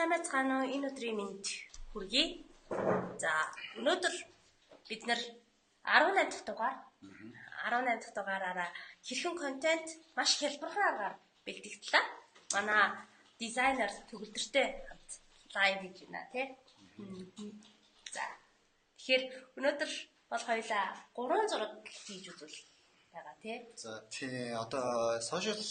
Сайн байцгаана уу? Энэ өдрийн мэнд хүргэе. За, өнөөдөр бид нар 18 дахь дугаар 18 дахь дугаараараа хэрхэн контент маш хялбархан аргаар бэлтгэх талаар манай дизайнер төгөлдөртэй хамт live хийж байна тий. За. Тэгэхээр өнөөдөр бол хоёулаа 3 зураг хийж үзүүл байгаа тий. За тий, одоо social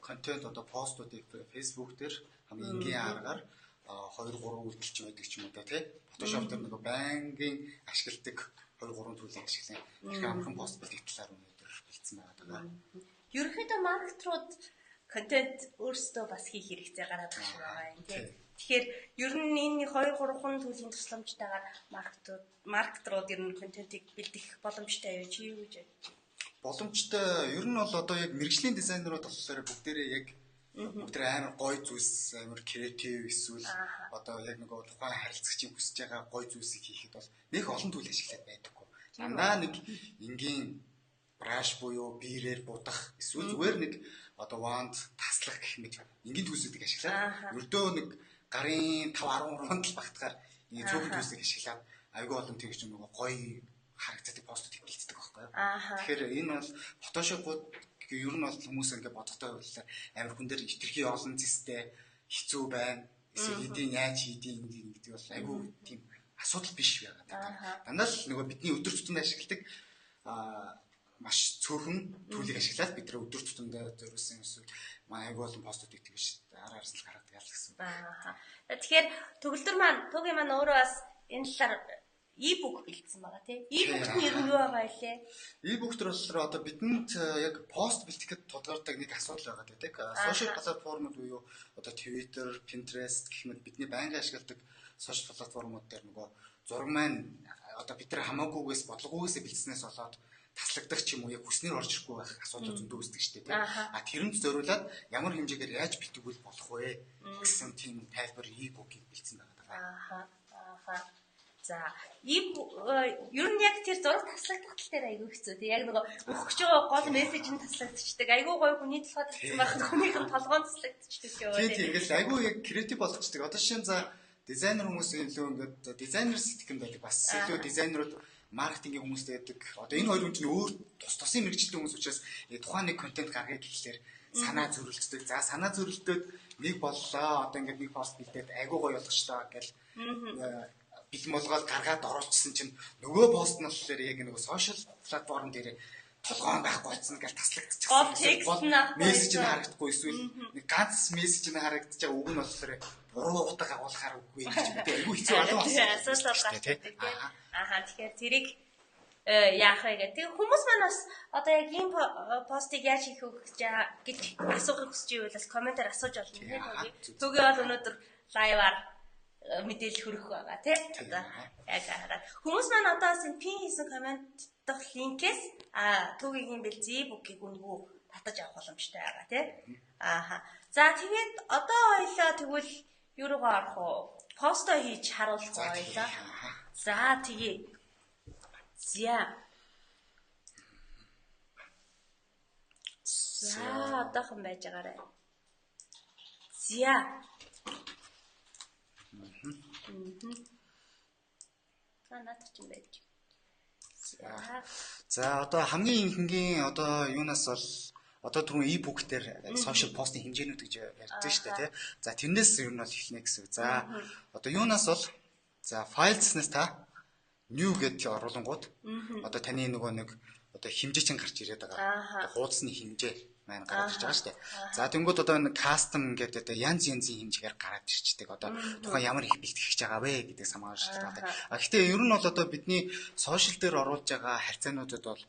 контент, одоо постуудыг Facebook дээр хамгийн энгийн аргаар 2 3 үйлдэлч байдаг ч юм уу да тий. Photoshop дээр нөгөө байнгын ашигладаг 2 3 tool ийг ашиглан хэрхэн амархан пост бэлтгэх талаар өнөөдөр бэлдсэн байгаа даа. Ерөнхийдөө маркетерууд контент өөрсдөө бас хийх хэрэгцээ гараад ирэх шиг байгаа юм тий. Тэгэхээр ер нь энэ 2 3 tool ийн тусламжтайгаар маркетерууд ер нь контентыг бэлдэх боломжтой юу, чи юу гэж бодож байна? Боломжтой. Ер нь бол одоо яг мэргэжлийн дизайнерууд болохоор бүгдээрээ яг бүгдээрээ амар гоё зүйлс, амар креатив эсвэл одоо яг нөгөө тухайн харилцагчийн хүсэж байгаа гоё зүйлсийг хийхэд бол нэг олон tool ашиглаад байдаггүй. Дандаа нэг энгийн brush буюу биерээр будах эсвэл зүгээр нэг одоо wand таслах гэх мэт энгийн tool үүдийг ашиглаад ердөө нэг гарын 5 13 тал багтгаар ингэ цөөхөн tool ийг ашиглаад айгүй олон тэгж нөгөө гоё харагддаг постуудыг бэлддэг байхгүй юу. Тэгэхээр энэ бол Photoshop-ууд ер нь бол хүмүүс ингэ бодохтой байлаа амар хүн дээр хэтэрхий олон зэстэй хэцүү байна. Эсвэл эдийн яаж хийдийн гэдэг бол айгүй тийм асуудал биш байгаа. Дандаа л нөгөө бидний өдөр тутамд ашигладаг маш цөөхөн tool ийг ашиглаад бид нар өдөр тутамдаа зориулсан эсвэл айгүй олон постуудыг тэгж ар араас л гаргадаг ял гэсэн. Тэгэхээр төгөлдөр маань, Түгийн маань өөрөө бас энэ талаар e-book бэлдсэн байгаа тий. E-book нь ер нь юу байгаа илээ? E-book төр болохоор одоо бидэнд яг пост бэлтгэхэд тулгардаг нэг асуудал байгаа гэдэг. Social платформуд буюу одоо Twitter, Pinterest гэх мэт бидний байнгын ашигладаг social платформуд дээр нөгөө зураг маань одоо бид нар хамаагүйгээс бодлогоогээс бэлдснээс болоод таслагдах ч юм уу яг хүснээр орж ирэхгүй байх асуудал зөндөө үүсдэг шүү дээ тий. А тэрэнд зориулаад ямар хэмжээгээр яаж бэлтгэвэл болох вэ гэсэн тийм тайлбар e-book-ийг бэлдсэн байгаа. За, ер нь яг тэр зураг таслагдах тал дээр айгүй хэцүү тий. Яг нөгөө өгөх гэж байгаа гол мессеж нь таслагдчихдаг. Айгүй гоё хүний толгой тасласан байхад хүнийх нь толгойн таслагдчихдаг юм уу. Тий, ингээл айгүй яг креатив болгочдөг. Одоо жишээ нь за дизайнер хүмүүс илүү ингээд дизайнер сэтгэн байдаг. Бас илүү дизайнерууд маркетингийн хүмүүстэй байдаг. Одоо энэ хоёр хүн чинь өөр тус тусын мэргэжилтэн хүмүүс учраас тухайн нэг контент гаргая гэхлээр санаа зөрөлддөг. За санаа зөрөлдөөд нэг боллоо. Одоо ингээд нэг пост бэлдээд айгүй гоё болгочлоо гэл бэлэн болгоод гаргаад оруулчихсан чинь нөгөө пост нь болохоор яг нөгөө social платформ дээр толгоон байхгүй болсон гэж таслагдчихсан. Мессеж нь харагдахгүй эсвэл нэг ганц мессеж нь харагдаж байгаа үг нь болохоор буруу утга агуулахаар үгүй гэж мэдээ айгүй хэцүү олон асуудал гардаг тийм. Тэгэхээр тэрийг яах вэ гэх. Тэгээ хүмүүс маань бас одоо яг ийм постыг яаж хийх вэ гэж асуухыг хүсэж байвал бас комментээр асууж болно тийм. Түгээ бол өнөөдөр live аар мэдээлэл хүргэх байгаа тий. Одоо яг хараад хүмүүс маань одоо бас энэ pin хийсэн коммент дах линкээс Түгийн бэлдсэн e-book-ийг үнэгүй татаж авах боломжтой байгаа тий. За тэгээд одоо хоёлаа тэгвэл юу руугаа орох уу? Постоо хийж харуулах уу хоёлаа? За тэгье. За. За одоохон байж байгаарай. За. Надад ч юм байж. За одоо хамгийн ихэнгийн одоо юунаас бол одоо түрүүн e-book дээр social post-ын хэмжээнүүд гэж ярьдаг шүү дээ тий. За тэрнээс ер нь бол эхэлнэ гэсэн. За одоо юунаас бол за files-наас та new гэдээ оруулангууд одоо таны нөгөө нэг одоо хэмжээ чинь гарч ирээд байгаа. Хуудасны хэмжээ маань гараад ирж байгаа шүү дээ. За тэнгууд одоо энэ custom гэдэг одоо янз янзын хэмжээгээр гараад ирчдэг. Одоо тухайн ямар их бэлтгэх гэж байгаа вэ гэдэг самгаар шалтгаалдаг. А гэхдээ ер нь бол одоо бидний social дээр оруулж байгаа харьцаануудад бол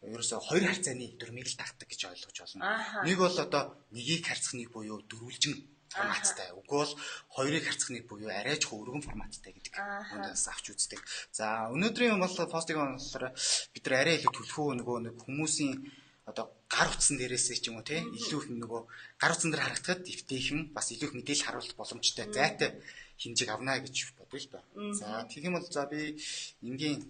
ерөөсөө хоёр харьцааны дүрмийг л дагдаг гэж ойлгож байна. Нэг бол одоо нэгийг харьцах нэг буюу дөрвөлжин форматтай. Үгүй бол хоёрыг харьцах нэг буюу арай ч өргөн форматтай гэдэг үүнээс авч үздэг. За өнөөдрийн бол постыг болохоор бид нар арай илүү түлхүү нөгөө нэг хүмүүсийн одоо гар утсан дээрээсээ ч юм уу тий илүү их нөгөө гар утсан дээр харагдахад эвтэйхэн бас илүү их мэдээлэл харуулах боломжтой зайтай хэмжээг авна гэж бодъё л доо. За тэгэх юм бол за би энгийн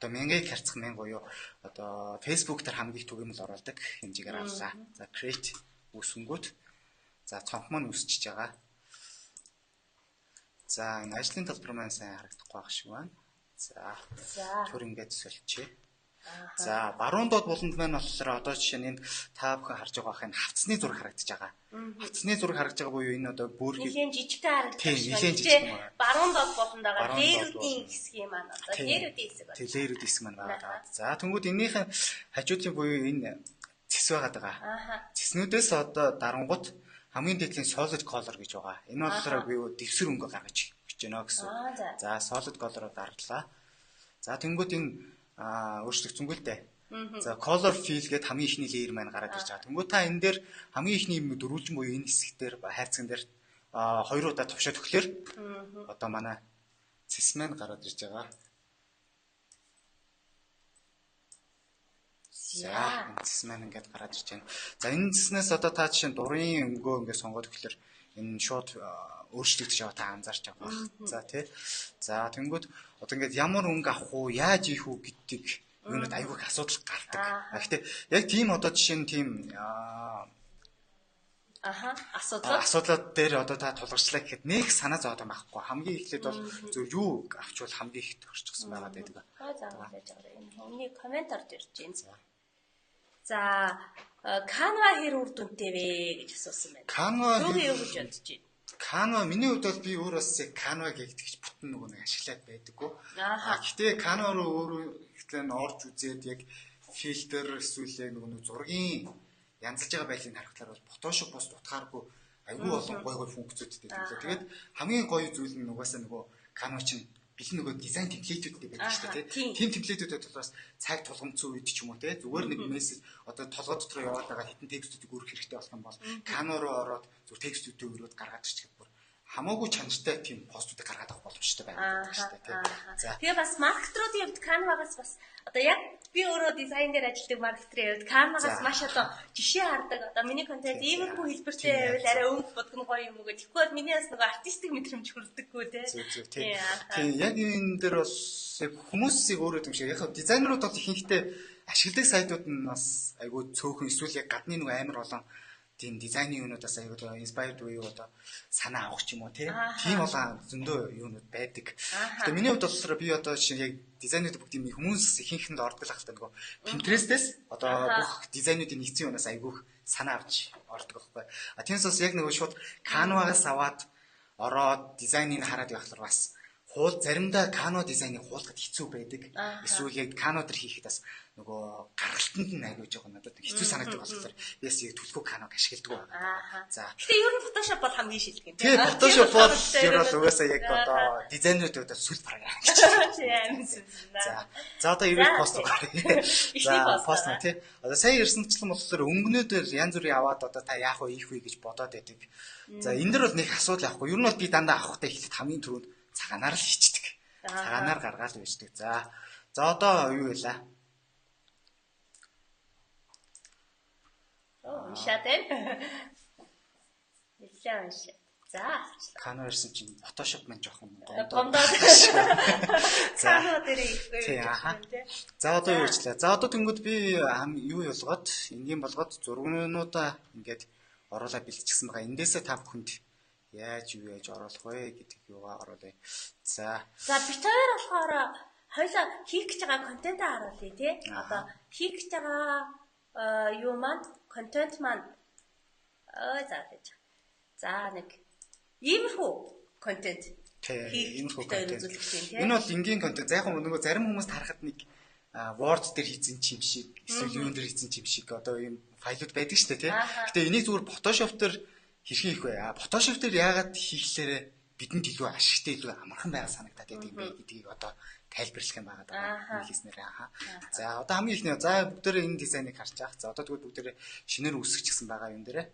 одоо 1000-ыг харьцах 1000 буюу одоо Facebook дээр хамгийн их түгээмэл оруулдаг хэмжээгээр авлаа. За create үүсгэнгүүт за цонх маань үүсчихэж байгаа. За, энэ ажлын талбар маань сайн харагдахгүй байх шиг байна. За. Түр ингээд сольчээ. За, баруун доод буланд маань болохоор одоо жишээ нь энд та бүхэн харж байгаа бах энэ хавцсны зураг харагдаж байгаа. Хавцсны зураг харагдаж байгаа буюу энэ одоо бүрхийг нэлээд жижигхэн харагдаж байна. Нэлээд жижигхэн байна. Баруун доод буланд байгаа дээрүүдийн хэсэг юм маань одоо дээрүүдийн хэсэг байна. Тийм, дээрүүдийн хэсэг маань байгаа. За, тэнгууд энийхэн хажуудлын буюу энэ цэс байгаад байгаа. Цэснүүдээс одоо дарангууд хамгийн дээдлийн solid color гэж байгаа. Энэ болохоор буюу дэвсгэр өнгө гаргаж өгч байна гэсэн. За, solid color-оо дарлаа. За, тэнгууд энэ өөрчлөгдсөнгөө л дээ. За, color fill гэдэг хамгийн ихний layer маань гараад ирж байгаа. Тэнгүү та энэ дээр хамгийн ихний дөрвөлжин буюу энэ хэсэг дээр хайрцаган дээр хоёр удаа товшоод өгөхлөөр одоо манай цэс маань гараад ирж байгаа. За, энэ цэс маань ингээд гараад ирж байна. За, энэ цэснээс одоо та жишээ нь дурын өнгөө ингээд сонгоод өгөхлөөр энэ шууд өөрчлөгдөж байгаа та анзаарч байгаа байх. За, тий. За, тэнгүүд одоо ингээд ямар өнгө авах уу, яаж ийх үү гэдэг юунууд айгүй их асуудал гардаг. Гэхдээ яг тийм одоо жишээ нь тийм асуудлууд дээр одоо та тулгарчлаа гэхэд нэг санаа зовоод байгаа байхгүй. Хамгийн эхлээд бол зөв юу авчвал хамгийн их тохирчихсан байгаа гэдэг. За, яаж байгаа энэ хүний коммент орж ирж байна. За, Canva хэр үр дүнтэй вэ гэж асуусан байна. Canva юу гэж бодож байна? Canva миний хувьд бол би өөр бас яг Canva гэдэг бүтэн нөгөө нэг ашиглаад байдаггүй. Гэхдээ Canva руу өөрөө ихлээр нь орж үзээд яг фильтр эсвэл яг нөгөө нэг зургийн янзлж байгаа байдлыг харахад бол Photoshop бас дутгааргүй айгүй олон гой гой функцүүдтэй тийм. Тэгээд хамгийн гоё зүйл нь угаасаа нөгөө Canva чинь бэлэн нөгөө дизайн темплейтүүдтэй байдаг шүү дээ тийм. Тийм темплейтүүдэд бас цаг тулгамдсан үед ч юм уу тийм зүгээр нэг мессеж одоо толгой дотор яваад байгаа хитэн текстүүдийг өргөх хэрэгтэй болох юм бол Canva руу ороод зүгээр текстүүдээ өрөөд гаргаад ирчихээд бүр хамаагүй чанартай тийм постуудыг гаргаад авах боломжтой байдаг шүү дээ тийм. За. Тэгээ бас маркетруудын хувьд Canva-гаас бас одоо яг би өөрөө дизайн дээр ажилладаг маркетрийн хувьд Canva-гаас маш одоо жишээ хардаг. Одоо миний контент иймэрхүү хэлбэртэй байвал арай өнгө бодгон гоё юм уу гэх. Тэгэхгүй бол миний бас нөгөө артистик мэдрэмж хүрдэггүй тийм. Зөв тийм. Тийм, яг энэ дээр бол яг хүмүүсийг өөрөө юм шиг яг дизайнерууд бол ихэнхдээ ашигладаг сайтууд нь бас айгүй цөөхөн эсвэл яг гадны нөгөө амар олон тийм дизайны юунуудаас аягүй inspired буюу одоо санаа авах ч юм уу тийм олон зөндөө юунууд байдаг. Гэтэ миний хувьд болохоор би одоо жишээ яг дизайнууд бүгд юм хүмүүс ихэнх нь ордог л ахalta нөгөө Pinterest-ээс одоо бүх дизайнуудын нэгдсэн юунаас айгүйх санаа авч ордог байхгүй. А тиймээс бас яг нөгөө шууд Canva-гаас аваад ороод дизайныг хараад явахлаар бас хуул заримдаа Canva дизайныг хуулахад хэцүү байдаг. Эсвэл яг Canva дээр хийхэд бас нөгөө гаргалтанд нь айгүй жоохон надад хэцүү санагддаг болохоор би бас яг түлхүү Canva-г ашигладаг байгаа. За. Гэтэ ер нь Photoshop бол хамгийн шилдэг юм тийм. Photoshop бол ер нь угаасаа яг одоо дизайнеруудад сүл програм гэж. Тийм. За. За одоо эрүүл пост гаргая. За пост нэ тий. Одоо сая ирсэнчлэн болохоор өнгөнүүдээр янз бүрийн аваад одоо та яах вэ, ийх вэ гэж бодоод байдаг. За энэ дэр бол нэг асуудал явахгүй. Ер нь бол би дандаа авахтай эхлээд хамгийн түрүүнд цагаанаар л хийчдэг. Цагаанаар гаргаал байждаг. За. За одоо юу вэ? Уншаад байна. Нэлээ уншаа. За. Canva ирсэн чинь Photoshop маань жоохон гомдоод. За. Canva дээр ихгүй юм тий. За одоо юу хийчлээ? За одоо тэнгууд би юу болгоод энгийн болгоод зургнуудаа ингээд оруулаад бэлтчихсэн байгаа. Эндээсээ та бүхэнд яаж юу яаж оруулах вэ гэдэг юугаа оруулъя. За. За бит хоёр болохоор хоёлаа хийх гэж байгаа контентаа харуулъя тий. Одоо хийх гэж байгаа юу маань контент маань ой за гэж. За нэг иймэрхүү контент иймэрхүү контент. Энэ бол энгийн контент. За яг нөгөө зарим хүмүүст харахад нэг Word дээр хийсэн ч юм шиг эсвэл юун дээр хийсэн ч юм шиг одоо ийм файлууд байдаг шүү дээ тий. Гэтэ энийг зүгээр Photoshop дээр хэрхэн хийх вэ? Photoshop дээр яагаад хийхлээрэ бидэнд илүү ашигтай илүү амархан байгаа санагдаад байдаг юм бэ гэдгийг одоо тайлбарлах юм байгаа даа. Хийснээр аа. За одоо хамгийн ихний за бүгдээрээ энэ дизайныг харж авах. За одоо тэгвэл бүгдээрээ шинээр үүсгэчихсэн байгаа юм дээрээ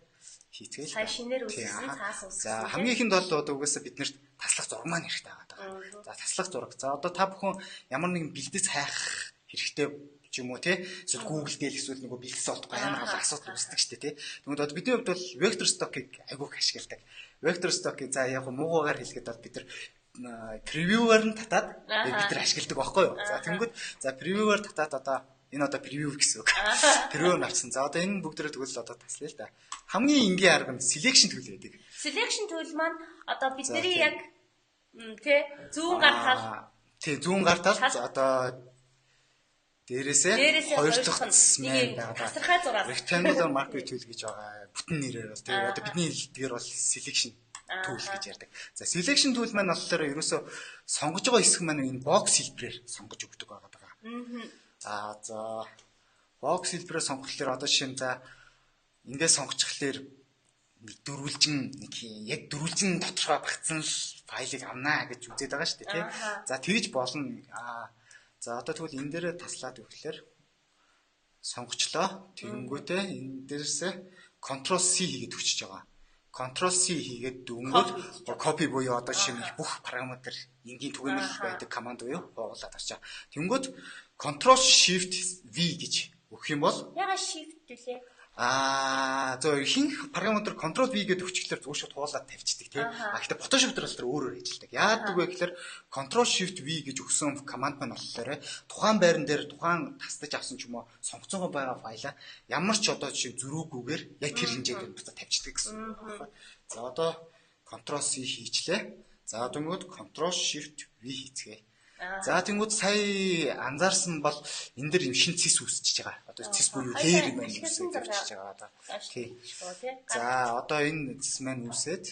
хийцгээе. Сая шинээр үүсгэсэн цаас үүсгэсэн. За хамгийн ихэнд бол одоо угаасаа биднэрт таслах зураг маань хэрэгтэй байгаа даа. За таслах зураг. За одоо та бүхэн ямар нэгэн бэлдэц хайх хэрэгтэй ч юм уу тий. Эсвэл Google дээр эсвэл нөгөө бэлдэц олдохгүй амар олон асуудал үүсдэг шүү дээ тий. Тэгмээд одоо бидний хувьд бол vector stock-ыг айгүйх ашигладаг. Vector stock-ыг за яг муугаар хэлэхэд бол бид нар превьюгаар нь татаад бид нар ашигладаг байхгүй юу. За тэнгүүд за превьюгаар татаад одоо энэ одоо превью гэсэн үг. Превью нь авсан. За одоо энэ бүгдээрээ тэгвэл одоо таслая л да. Хамгийн энгийн арга нь selection tool байдаг. Selection tool маань одоо бидний яг Тэ зүүн гар тал. Тий, зүүн гар тал одоо дээрээсээ хоёр дахь цэс маань байгаа. Тасархай зураас. Rectangular marquee tool гэж байгаа. Бүтэн нэрээр бол тэгээ одоо бидний хэлдгээр бол selection tool гэж ярьдаг. За selection tool маань болохоор ерөөсөө сонгож байгаа хэсэг маань энэ box хэлбэрээр сонгож өгдөг байгаа даа. Аа за box хэлбэрээр сонгохлоор одоо жишээ нь за ингээд сонгочихлоор нэг дөрвөлжин нэг яг дөрвөлжин тодорхой багцсан л файлыг авнаа гэж үзээд байгаа шүү дээ тий. За тэгж болно. Аа за одоо тэгвэл энэ дээрээ таслаад өгөхлөөр сонгочлоо. Тэгэнгүүтээ энэ дээрээсээ Ctrl C хийгээд өчөж байгаа. Ctrl C хийгээд дөнгөд copy буюу одоо жишээ нь бүх параметр энгийн түгээмэл байдаг команд буюу хуулаад авчаа. Тэнгүүд Ctrl Shift V гэж өгөх юм бол яга Shift үлээ. Аа зөв ихэнх параметр Ctrl V гэдэг өчглөөр зүгээр шууд хуулаад тавьчихдаг тийм. А гэхдээ Photoshop дээр болохоор өөрөөр ажилладаг. Яагаад вэ гэхээр Ctrl Shift V гэж өгсөн команд маань болохоор тухайн байран дээр тухайн тасдаж авсан ч юм уу сонгоцоогоо байгаа файлаа ямар ч одоо жишээ зөрүүгүйгээр яг тэр хэмжээгээр буцаа тавьчихдаг гэсэн үг байна. За одоо Ctrl C хийчлээ. За дөнгөд Ctrl Shift V хийцгээе. За тэнгууд сая анзаарсан бол энэ дэр юм шин цэс үүсчихэж байгаа. Одоо цэс буюу леер маань үүсэж явчихж байгаа одоо. Тий. За одоо энэ цэс маань үүсээд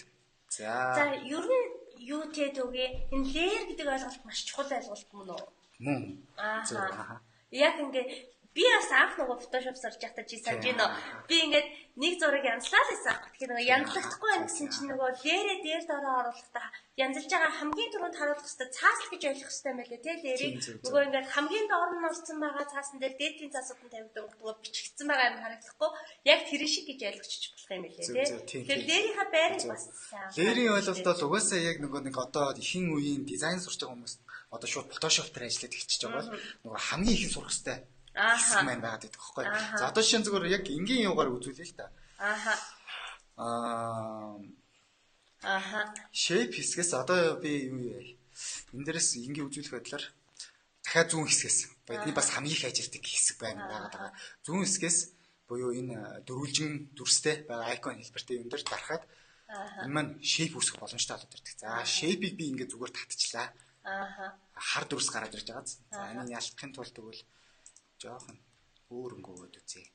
за За ер нь юу те төгөө энэ леер гэдэг ойлголт маш чухал ойлголт мөн үү? Мөн. Аа. Яг ингээ би бас анх нөгөө Photoshop сурч байхдаа чи санаж байна уу? Би ингээд нэг зураг янзлаа л байсан аахгүй. Тэгэхээр нөгөө янзлагдахгүй байх гэсэн чинь нөгөө лерээ дээр доороо оруулахдаа янзлж байгаа хамгийн түрүүнд харуулах хэвээр цаас л гэж ойлгох хэвээр юм байлээ тий лерийг. Нөгөө ингээд хамгийн доор нь орсон байгаа цаасан дээр дээдлийн цаасууд нь тавигдан нөгөө бичигдсэн байгаа юм харагдахгүй. Яг тэр шиг гэж ойлгочих болох юм байлээ тий. Тэгэхээр лерийнхаа байрыг бас сайн. Лерийн ойлголт бол угаасаа яг нөгөө нэг одоо ихэнх үеийн дизайн сурч байгаа хүмүүс одоо шууд Photoshop дээр ажиллаад эхэлчихэж байгаа бол нөгөө хамгийн ихэн сурах хэвээр хэсэг маань байгаад байдаг байхгүй. За одоо жишээ нь зүгээр яг энгийн юугаар үзүүлье л та. Ааха. Ааха. Shape хэсгээс одоо би юу яа. Энэ дээрээс энгийн үзүүлэх байдлаар дахиад зүүн хэсгээс бидний бас хамгийн их ажилладаг хэсэг байна байгаад байгаа. Зүүн хэсгээс буюу энэ дөрвөлжин дүрстэй байгаа icon хэлбэртэй юм дээр дарахад энэ маань shape үүсгэх боломжтой болоод ирдэг. За shape-ийг би ингээд зүгээр татчихлаа. Ааха. Хар дүрс гараад ирж байгаа. За энийг ялахын тулд тэгвэл жоохон өөр өнгө өгөөд үзье.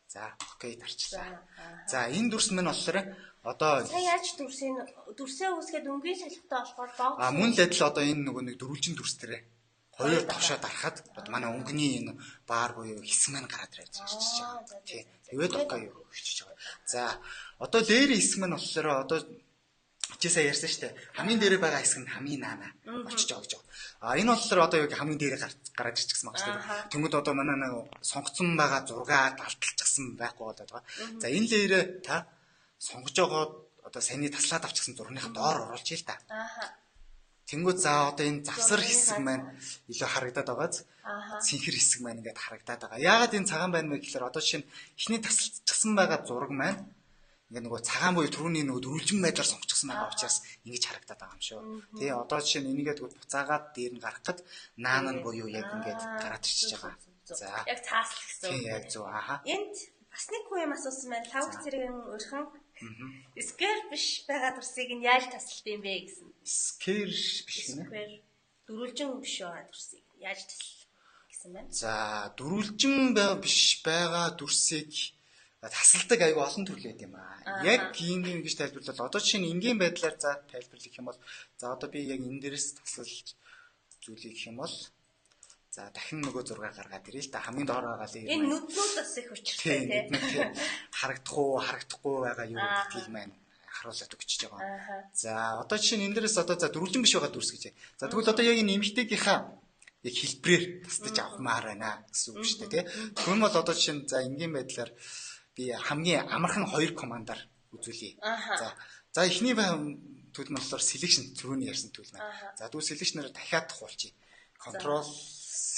За, окей дарчлаа. За, энэ дүрс мань болохоор одоо сая яаж дүрсийг дүрсээ үүсгээд өнгийн солихтой болохоор боо. А мөн л адил одоо энэ нөгөө нэг дөрвөлжин дүрс дээрээ хоёр товшоо дарахад одоо манай өнгөний энэ баар буюу хэсэг маань гараад ирж байгаа. Тий. Тэгээд окей өгчөж байгаа. За, одоо лэр хэсэг маань болохоор одоо чи сая ярьсан шүү дээ. Хамгийн дээрээ байгаа хэсэг нь хамгийн наана болчихж байгаа гэж байгаа. А энэ болохоор одоо яг хамгийн дээрээ гараад ирчихсэн байгаа шүү дээ. Тэнгүүд одоо манай нэг сонгоцсон байгаа зургаа алталчихсан байхгүй болоод байгаа. За энэ лээрээ та сонгож байгаа одоо саяны таслаад авчихсан зургийнхаа доор оруулж ил та. Тэнгүүд за одоо энэ завсар хэсэг маань илүү харагдаад байгааз цэнхэр хэсэг маань ингээд харагдаад байгаа. Яагаад энэ цагаан байна вэ гэхээр одоо жишээ нь эхний тасалчихсан байгаа зураг маань ингээ нөгөө цагаан буюу түрүүний нөгөө дөрвөлжин байдлаар сонгочихсон байгаа учраас ингэж харагдаад байгаа юм шүү. Тэгээ одоо жишээ нь энийгээ тэгвэл буцаагаад дээр нь гаргахад наан нь буюу яг ингээд гараад ирчихэж байгаа. За яг цаасл гэсэн. Тийм яг зөв. Аха. Энд бас нэг хүн юм асуусан байна. Лавг зэрэг өрхөн Square биш байгаа дүрсийг нь яаж тасалт юм бэ гэсэн. Square биш гэнэ. Square дөрвөлжин биш байгаа дүрсийг яаж тасал гэсэн байна. За дөрвөлжин биш байгаа дүрсийг тасалдаг айгүй олон төрөл байд юм аа. Яг ийм юм гэж тайлбарлавал одоо жишээ нь энгийн байдлаар за тайлбарлах юм бол за одоо би яг энэ дээрээс тасалж зүйлийг гэх юм бол за дахин нөгөө зураг гаргаад ирээ л да хамгийн доор байгаа л энэ нүднүүд бас их учиртай тийм харагдах уу харагдахгүй байгаа юу гэдгийг маань харуулад өгчөж байгаа. За одоо жишээ нь энэ дээрээс одоо за дөрвөлжин биш байгаа дүрс гэж. За тэгвэл одоо яг энэ эмэгтэйгийнхаа яг хэлбэрээр тасдаж авахмаар байна гэсэн үг шүү дээ тий. Тэгвэл бол одоо жишээ нь за энгийн байдлаар би хамгийн амархан хоёр командаар үзүүлье. За за эхний төлөв нь болохоор selection түрүүний ярьсан төлөв маань. За тэгвэл selection-аар дахиад хуулчих. Ctrl C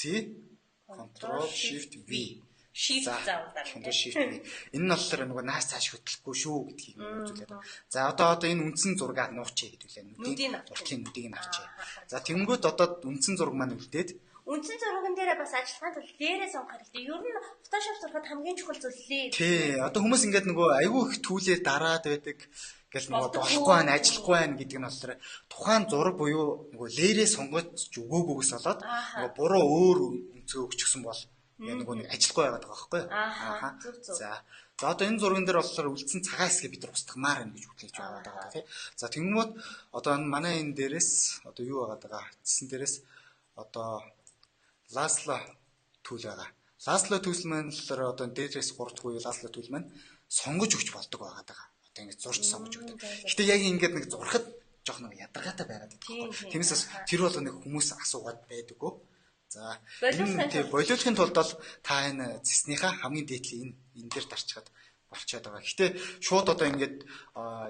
Ctrl Shift V. Shift заавал дараа. Ctrl Shift V. Энэ нь болохоор нөгөө нааш цааш хөтлөхгүй шүү гэдгийг үзүүлээд байна. За одоо энэ үндсэн зургийг нуучээ гэдэг лээ. Нүдийн уртлын нүдийг нь авчээ. За тэнгүүд одоо үндсэн зураг маань үлдээд Үндсэн зурган дээрээ бас ажиллахын тулд дээрээ сонгох хэрэгтэй. Ер нь Photoshop сурахад хамгийн чухал зүйл лээ. Тий, одоо хүмүүс ингээд нөгөө айгүй их түүлээр дараад байдаг. Гэл нөгөө болохгүй байна, ажиллахгүй байна гэдэг нь болохоор тухайн зураг буюу нөгөө layer ээ сонгож өгөөгүйгээс болоод нөгөө буруу өөр өнцгөө өгчихсөн бол нөгөө нэг ажиллахгүй байгаад байгаа байхгүй юу? Аа. За. За одоо энэ зурган дээр болохоор үлдсэн цагаан хэсгийг бид нар устгамаар байна гэж хүлээж аваад байгаа тий. За тэгмүүд одоо энэ манай энэ дээрээс одоо юу байгаад байгаа? Цэсэн дээрээс одоо Lasso tool байгаа. Lasso tool маань болохоор одоо дээрээс 3 дахь буюу Lasso tool маань сонгож өгч болдог байгаа даа. Одоо ингэж зурж сонгож өгдөг. Гэтэ яг ингэж нэг зурхад жоох нэг ядаргаатай байгаад байдаг байхгүй. Тиймээс бас тэр болгоныг хүмүүс асуугаад байдаггүй. За энэ болиулахын тулд бол та энэ цэснийхээ хамгийн дээдлийн энэ дээр дарчхад болчиход байгаа. Гэтэ шууд одоо ингээд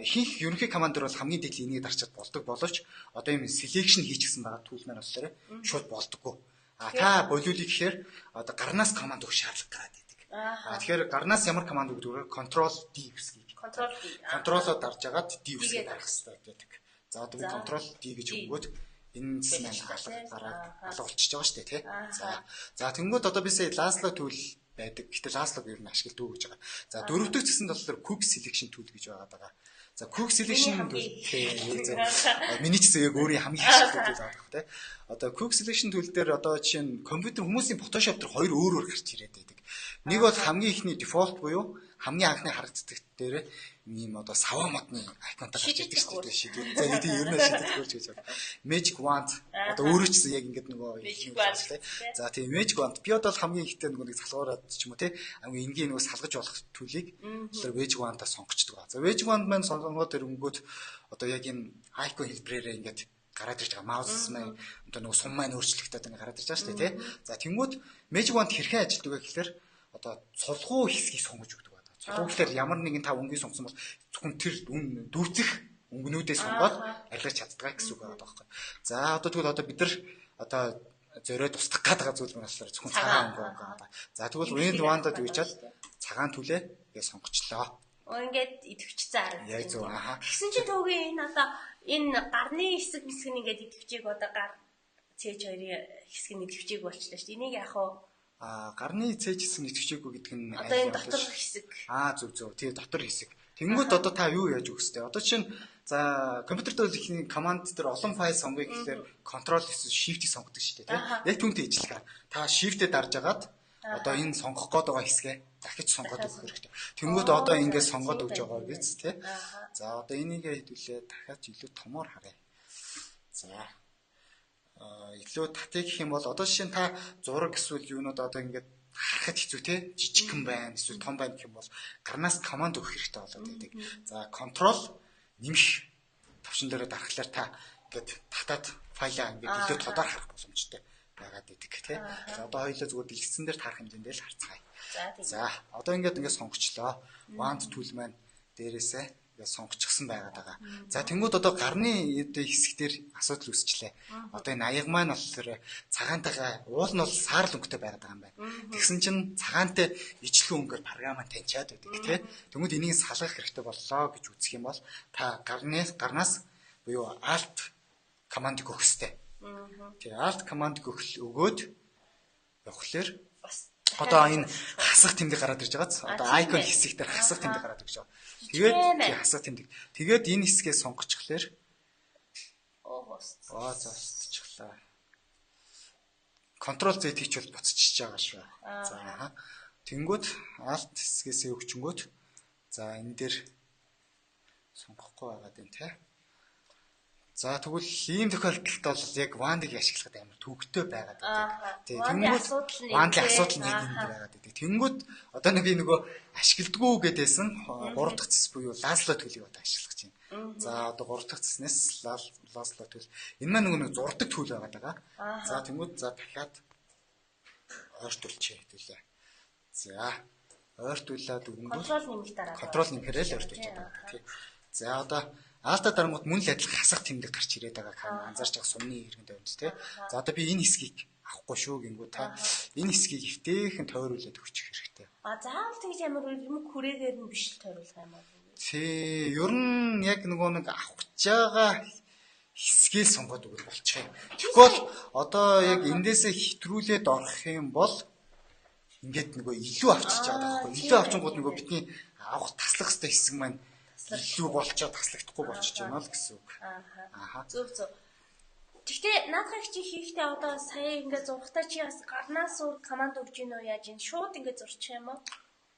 ихэнх ерөнхий команд дээр бол хамгийн дээдлийн энийг дарчхад болдог боловч одоо юм selection хийчихсэн байгаа tool маань болохоор шууд болдоггүй. А та болиулъя гэхээр одоо гарнаас команд өгөх шаардлага гараад идэг. А тэгэхээр гарнаас ямар команд өгдөг вэ? Control D үсгийг. Control D. Control-о дарж агаад D үсгийг дарах хэрэгтэй байдаг. За одоо би Control D гэж өгөөд энэ цэс маань алга гараад алга болчихж байгаа шүү дээ, тий. За. За тэнгууд одоо би сая Lasso tool байдаг. Гэтэ Lasso ер нь ашигладаг гэж байгаа. За дөрөв дэх цэсэнд болохоор Quick Selection tool гэж байгаа даа. За Quick Selection tool тий. Миний ч гэсэн яг өөрийн хамгийн ашигладаг tool байгаа тий. Одоо Quick Selection tool дээр одоо жишээ нь компьютер хүмүүсийн Photoshop дээр хоёр өөр өөр гарч ирээд байдаг. Нэг бол хамгийн эхний default буюу хамгийн анхны харагддаг дээр ийм одоо саваа модны icon той гарч ирдэг шүү дээ. Шидэд. За тийм ер нь шидэд хөрч гэж байна. Magic Wand одоо өөрөө ч гэсэн яг ингэж нөгөө Magic Wand. За тийм Magic Wand би одоо хамгийн ихтэй нөгөө нэг залгуураад ч юм уу тий хамгийн энгийн нөгөө салгаж болох tool ийг тэгэхээр Magic Wand-а сонгочдөг. За Magic Wand маань сонгоод ирэнгүүт одоо яг энэ icon хэлбэрээрээ ингээд гараад ирж байгаа. Mouse маань одоо нөгөө сум маань өөрчлөгдөд ингээд гараад ирж байгаа шүү дээ тий. За тэнгууд Magic Wand хэрхэн ажилладаг вэ гэхээр одоо цулгуу хэсгийг сонгож өгдөг байна. Цулгуу гэхээр ямар нэгэн та өнгийг сонгосон бол зөвхөн тэр дүүцэх өнгөнүүдээ сонгоод арилгаж чаддаг гэсэн үг байгаа байхгүй. За одоо тэгвэл одоо бид нар одоо зориод устгах гээд байгаа зүйл маань болохоор зөвхөн цагаан өнгө байгаа. За тэгвэл Magic Wand-ад үгчээд цагаан tool ээ ингээ сонгочлоо. Ингээд идэвхжсэн харагдаж. Яг зөв. Аха. Тэгсэн чинь төөгийн энэ одоо энэ гарны хэсэг хэсэг нь ингээд идэвхжээг одоо гар цээж хоёрын хэсэг нь идэвхжээг болчлаа шүү дээ. Энийг яах вэ? А гарны цээж хэсэг нь идэвхжээгүй гэдэг нь одоо энэ дотор хэсэг. Аа зөв зөв. Тэгээ дотор хэсэг. Тэнгүүд одоо та юу яаж өгөх вэ? Одоо чинь за компьютер дээр ихний команд дээр олон файл сонгоё гэхлээр Control эсвэл Shift-ийг сонгодог шүү дээ, тийм. Яг түүнтэй ижилхэн. Та Shift-ээ дарж агаад одоо энэ сонгох гээд байгаа хэсгээ дахиж сонгоод өгөх хэрэгтэй. Тэнгүүд одоо ингээд сонгоод өгч байгаа биз, тий. За одоо энийг хэдүүлээ дахиад илүү томоор харъя. За илүү татыг гэх юм бол одоо жишээ нь та зураг эсвэл юунууд одоо ингээд харахад хэцүү те жижигхэн байна эсвэл том байна гэх юм бол гарнаас команд өгөх хэрэгтэй болоод байдаг. За control нэмэх товчон дээрээ дарахлаар та ингээд татаад файлаа ингээд илүү тодор харах боломжтой байгаад байдаг тий. За одоо хоёулаа зүгээр дэлгэцэн дээр таарах хэмжээнд л харцгаая. За одоо ингээд ингээд сонгочлоо. Wand tool маань дээрээсээ ингээд сонгочихсон байгаад байгаа. За тэнгууд одоо гарны хэсэг дээр асуудал үүсчлээ. Одоо энэ аяга маань болохоор цагаантайгаа уул нь бол саарл өнгөтэй байгаад байгаа юм байна. Тэгсэн чинь цагаантай ижлэн өнгөөр програм маань таньчаад байдаг тий. Тэнгууд энийг салгах хэрэгтэй боллоо гэж үзэх юм бол та гарнаас буюу alt командыг өгөх хэрэгтэй. Тэгээ alt командыг өгөөд явхлаар одоо энэ хасах тэмдэг гараад ирж байгааз одоо icon хэсэг дээр хасах тэмдэг гараад ирж байгаа. Тэгээд тий хасах тэмдэг. Тэгээд энэ хэсгээ сонгочихлоор оо зостчихлаа. Control Z хийчихвэл буцчихж байгаа шүү. За тэнгүүд alt хэсгээсээ өгчөнгөөт за энэ дээр сонгохгүй байгаад байна те. За тэгвэл ийм тохиолдолд бол яг Wand-ыг ашиглахад амар төвөгтэй байгаад байдаг. Тэгээ тэнгүүд Wand-ийн асуудал нь яг энд байгаад байдаг. Тэнгүүд одоо нэг би нөгөө ашигладгүй гэдээсэн 3 дахь цэс буюу Lasso tool ийг одоо ашиглах гэж байна. За одоо 3 дахь цэснээс Lasso tool. Энэ маань нөгөө нэг зурдаг tool байгаад байгаа. За тэнгүүд за дахиад ойртуулчихъя хэдүүлээ. За ойртуулаад өгөнгөө control нэмэх дараа. Control нэмэхээр л ойртуулж байгаа. Тий. За одоо Alt аа дарангууд мөн л адилхан хасах тэмдэг гарч ирээд байгааг анзаарч байгаа сумны иргэн тойронд тий. За одоо би энэ хэсгийг авахгүй шүү гингүү та энэ хэсгийг эвтэйхэн тойруулаад өгчих хэрэгтэй. А заавал тэгж ямар юм хүрээгээр нь биш л тойруулах юм уу? Тий, ер нь яг нөгөө нэг авах гэж байгаа хэсгийг сонгоод өгвөл болчих юм. Тэгэхгүй бол одоо яг эндээсээ хэтрүүлээд орох юм бол ингээд нөгөө илүү авчиж байгаа байхгүй. Илүү авчингууд нөгөө бидний авах таслах хэрэгтэй хэсэг маань Таслах. Илүү болчоод таслагдахгүй болчихж байна л гэсэн үг. Ааха. Зөв зөв. Гэхдээ наадхыг чи хийхдээ одоо сая ингээд зурхтаа чи бас гарнаас өөр команд өгж гин үү, яаж ин шууд ингээд зурчих юм уу?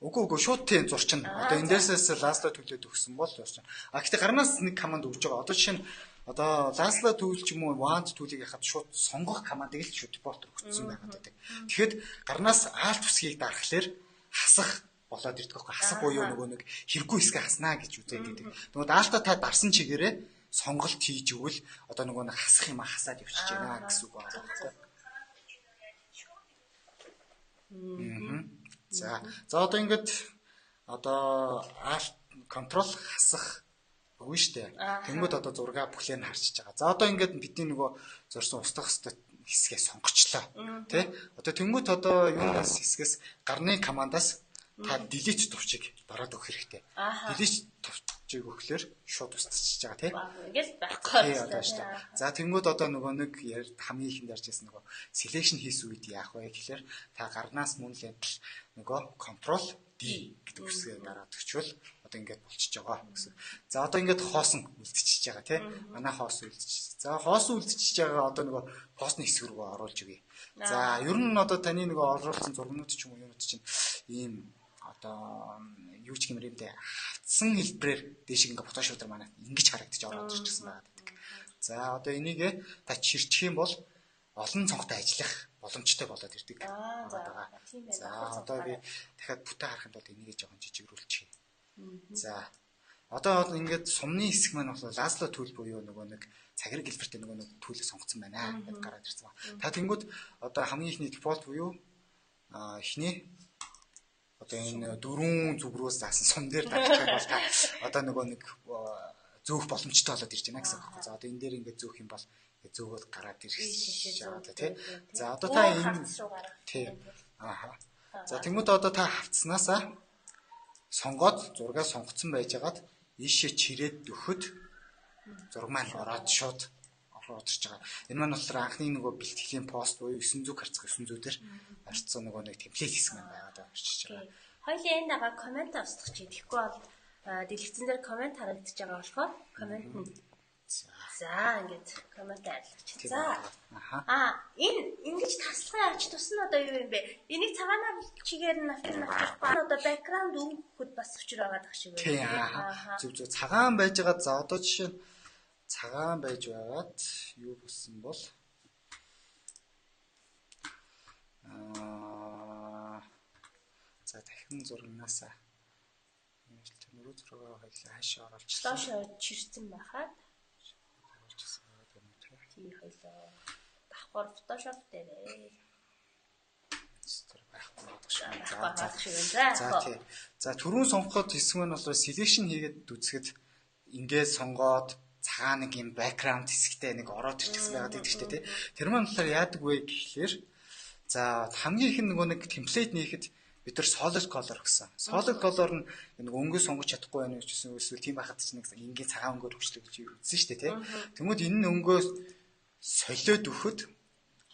Үгүй, шууд тийм зурчна. Одоо эндээсээс lasso tool ээд өгсөн бол зурчна. А гэхдээ гарнаас нэг команд өгж байгаа. Одоо жишээ нь одоо lasso tool ч юм уу wand tool ийг яхад шууд сонгох командыг л шууд default өгсөн байгаад байдаг. Тэгэхэд гарнаас alt үсгийг дарахлаар хасах болоод ирдэг байхгүй. Хасах буюу нөгөө нэг хэрэггүй хэсгээ хаснаа гэж үзээд байдаг. Тэгмээд alt аа та дарсан чигээрээ сонголт хийж өгвөл одоо нөгөө нэг хасах юм хасаад явчихж байна гэсэн үг байна. За. За, одоо ингээд одоо alt control хасах үгүй штэ. Тэнгүүд одоо зураг бүхлээр нь харчиж байгаа. За, одоо ингээд бидний нөгөө зурсан устгах хэвээр хэсгээ сонгочлоо. Тэ? Одоо тэнгүүт одоо юунаас хэсгээс гарны командаас та delete товчийг дараад өгөх хэрэгтэй. Delete товчийг өгөхлөөр шууд устчихж байгаа, тий. Ингээл байхгүй. Тий, одоо шүү дээ. За, тэнгүүд одоо нөгөө нэг хамгийн ихэнд ярьж байсан нөгөө selection хийсэн үед яах вэ гэхлээр та гарнаас мөн л адил нөгөө control D гэдэг үсгээ дараад өгчвөл одоо ингээд болчихж байгаа гэсэн. За, одоо ингээд хоосон үлдчихэж байгаа, тий. Манай хоосон үлдчихэж. За, хоосон үлдчихэж байгаа одоо нөгөө постны хэсэг рүү оруулж өгье. За, ер нь одоо таны нөгөө оруулсан зургнууд ч юм уу юунууд чинь ийм одоо юу ч гэмээр юм дээ, хавцсан хэлбэрээр дээшиг ингээ Photoshop дээр манай ингэж харагдаж ороод ирчихсэн байгаа гэдэг. За, одоо энийг та чирчих юм бол олон цонхтой ажиллах боломжтой болоод ирдэг. За, одоо би дахиад бүтэн харахын тулд энийг жоохон жижигрүүлчихье. За, одоо ингээд сумны хэсэг маань болохоор lasso tool буюу нөгөө нэг цагираг хэлбэртэй нөгөө нэг tool ээ сонгоцсон байна гэдээ гараад ирсэн ба. Та тэнгууд одоо хамгийн ихний default буюу эхний одоо энэ дөрвөн зүг рүү заасан сум дээр дарчих юм бол та одоо нөгөө нэг зөөх боломжтой болоод ирж байна гэсэн үг байхгүй. За, одоо энэ дээр ингээд зөөх юм бол зөөгөөд гараад ирэх байгаа, тий. За, одоо та энэ, тий. Ааха. За, тэнгууд одоо та хавцснаасаа сонгоод зургаа сонгоцсон байжгаад ийшээ чирээд өгөхөд зураг маань ороод шууд ороод ирж байгаа. Энэ маань болохоор анхны нөгөө бэлтгэлийн пост буюу 900 харьцах 900 дээр орцсон нөгөө нэг template хэсэг маань байгаад байгаа ирчихэж байгаа. Хоёлын энэ дагаа comment устгах чи, тэгэхгүй бол дэлгэцэн дээр comment харагдаж байгаа болохоор comment нь. За, ингээд comment арилгач. За. Аа, энэ ингэж таслахын ач тус нь одоо юу юм бэ? Энийг цагаанаар чигээр нь авчир авчихгүй одоо background өнгөхөд бас учир байгаа дах шиг байна. Тийм. Зөв зөв, цагаан байж байгаа. За, одоо жишээ нь цагаан байж байгаад юу болсон бол за, дахин зурагнаасаа нөрөө зургаа хоёлаа хаашаа оруулчихсан. Доош чирсэн байхад оруулчихсан байгаа юм уу? Тий, хоёлоо давхар Photoshop дээрээ тэр байхгүй байдаг шиг. За шиг байна. За, тий. За, түрүүн сонгоход хэсэг нь болохоор selection хийгээд үзэхэд ингээд сонгоод цагаан нэг юм background хэсэгтэй нэг ороод ирчихсэн байгаад байдаг шүү дээ, тий. Тэр маань болохоор яадаг вэ гэхлээр, за, хамгийн их нөгөө нэг template нээхэд бид нар solid color гэсэн. Solid color нь нэг өнгө сонгож чадахгүй байна гэж хэлсэн, эсвэл тийм байхад чинь нэг энгийн цагаан өнгөөр өгчлөө гэж үзсэн шүү дээ, тий. Тэнгүүд энэ нь өнгөө солиод өгөхөд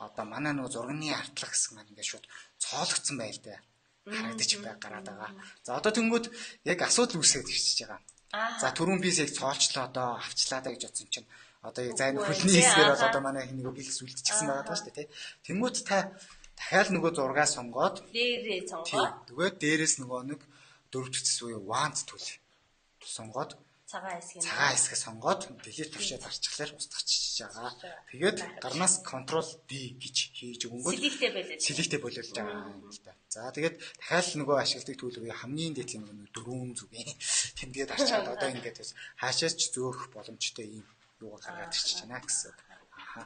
одоо манай нөгөө зургийн артлах хэсэг маань ингээд шууд цоологдсон байлдаа харагдаж бай гараад байгаа. За, одоо тэнгүүд яг асуудал үүсгээд ирчихэж байгаа. За, түрүүн би яг цоолчлоо, одоо авчлаа да гэж бодсон чинь одоо за, энэ хөлний хэсгээр бол одоо манай нөгөө бэлс үлдчихсэн байгаа даа шүү дээ, тий. Тэнгүүд та дахиад нөгөө зургаа сонгоод дээрээ сонгоод тэгээд дээрээс нөгөө нэг дөрөв цэс буюу wand tool сонгоод цагаан хэсгийг цагаан хэсгээ сонгоод delete товчоо дарчихлаар устгачиж байгаа. Тэгээд гарнаас control D гэж хийж өгөнгөт select ээ болоод select ээ боловж байгаа юм л да. За, тэгээд дахиад нөгөө ашигладаг tool буюу хамгийн дээд нөгөө дөрвөн зүгийн тэмдгээ дарчаад одоо ингээд хаашаач зөөх боломжтой ийм юугаар гаргаад ирчихэж байна гэсэн. Аха.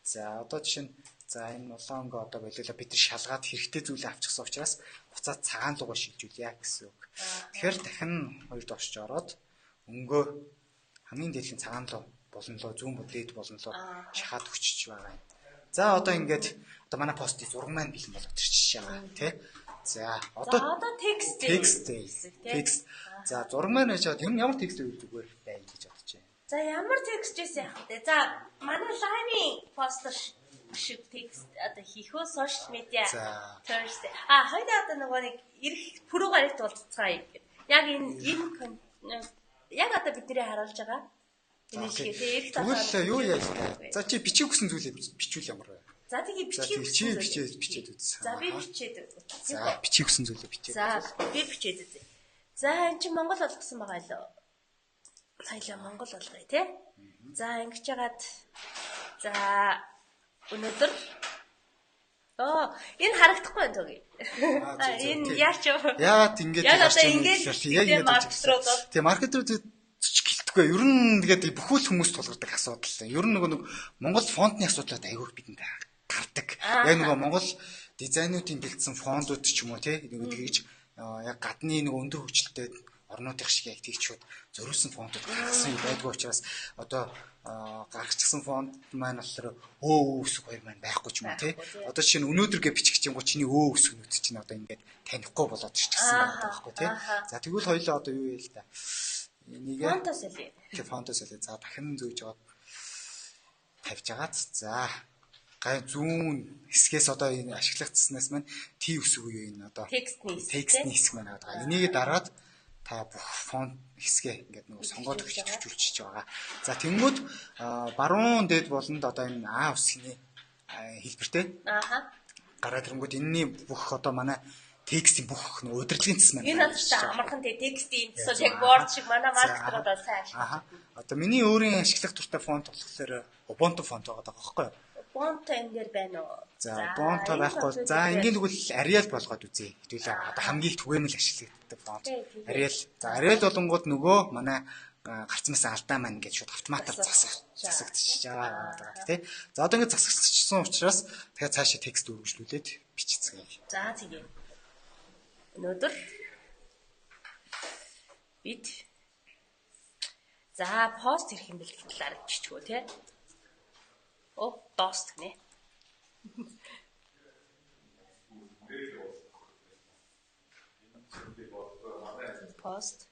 За, одоо жишээ нь, за, энэ улаан өнгө одоо болиулаа, бид нар шалгаад хэрэгтэй зүйлээ авчихсан учраас буцаад цагаан руугаа шилжүүлье гэсэн үг. Тэгэхээр дахин хоёр доош ороод өнгөө хамгийн дээдлийн цагаан руу болон лоо зүүн дээд болон лоо шахаад өчөж байгаа юм. За, одоо ингээд одоо манай постын зураг маань бэлэн болоод ирчихэж байгаа, тий. За, одоо одоо текст текст текст. За, зураг маань яаж юм, ямар текст байвал зүгээр байна гэж бодож байна. За, ямар текст жийсэн яах вэ? За, манай live ын постэр шиг текст одоо хийх үү, social media Thursday. А хоёул одоо нөгөө нэг ирэх пүрүү гарагт уулзцгаая гэдэг. Яг энэ энэ Яг одоо бидний харуулж байгаа. Энэ шиг тий эрх Тэгвэл юу яа л та. За чи бичих хүсэн зүйлээ бичвэл ямар вэ? За тэгээ бичих. Чи бичээд бичээд үз. За би бичээд үзье. За бичих хүсэн зүйлээ бичээд. За би бичээд үзье. За эн чинь Монгол болгосон байгаа лөө. Хоёлаа Монгол болгоё тий. За ингэж яагаад за өнөөдөр энэ харагдахгүй байна төгөө. Энэ яач вэ? Яагаад ингэж яг одоо ингэж яг ингэж тий маркетерүүд гэлтгүй. Ер нь тэгээд бүхэл хүмүүс тулгардаг асуудал. Ер нь нөгөө нэг Монгол фонтны асуудлууд айгүй бидэнд гардаг. Яг нөгөө Монгол дизайнуудын бэлдсэн фонтууд ч юм уу тий нөгөө тэгж яг гадны нөгөө өндөр хөгжилтэй орнуудын шиг яг тэгж шууд зориулсан фонтууд гаргасан юм байдгүй учраас одоо гаргачихсан фонт маань болохоор өө үсэг хоёр маань байхгүй ч юм уу тий. Одоо жишээ нь өнөөдөр гэ бичих чинь чиний өө үсгнүүд чинь одоо ингээд танихгүй болоод ирчихсэн байгаа байхгүй тий. За тэгвэл хоёлоо одоо юу яа л та. Энийг фонтоос хэлье. Тий фонтоос хэлье. За дахин зөөж аваад тавьж агаад за гай зүүн хэсгээс одоо энэ ашиглагдсанаас маань Т үсэг үе энэ одоо текстний хэсэг маань байгаа. Энийг дараад та бүх фонт хэсгээ ингээд нөгөө сонгоод өгч төвчүүлчихэж байгаа. За тэнгүүд баруун дээд болонд одоо энэ А үсгний хэлбэртэй. Ааха. Гараад ирэнгүүт энэний бүх одоо манай текстийн бүх нөгөө удирдлагын цэс маань. Энэ надад амархан те текстийн цэс яг Word шиг манай маркетерууд бол сайн ашиглах. Ааха. Одоо миний өөрийн ашиглах дуртай фонт болохоор Ubuntu фонт байгаа байхгүй юу? Ubuntu энэ дээр байна уу? За Ubuntu байхгүй. За энгийн тэгвэл Arial болгоод үзье. Хэдүүлээ одоо хамгийн их түгээмэл ашиглагддаг фонт. Arial. За Arial болонгууд нөгөө манай гарцмаас алдаа маань ингээд шууд автоматар засагдчихж байгаа тий. За одоо ингээд засагдчихсан учраас тэгэхээр цаашаа текст үргэлжлүүлээд бичицгээе. За тэгээ. Өнөөдөр бид за пост ирэх юм бэлтгэх талаар биччихв тий. Дост гинэ. Пост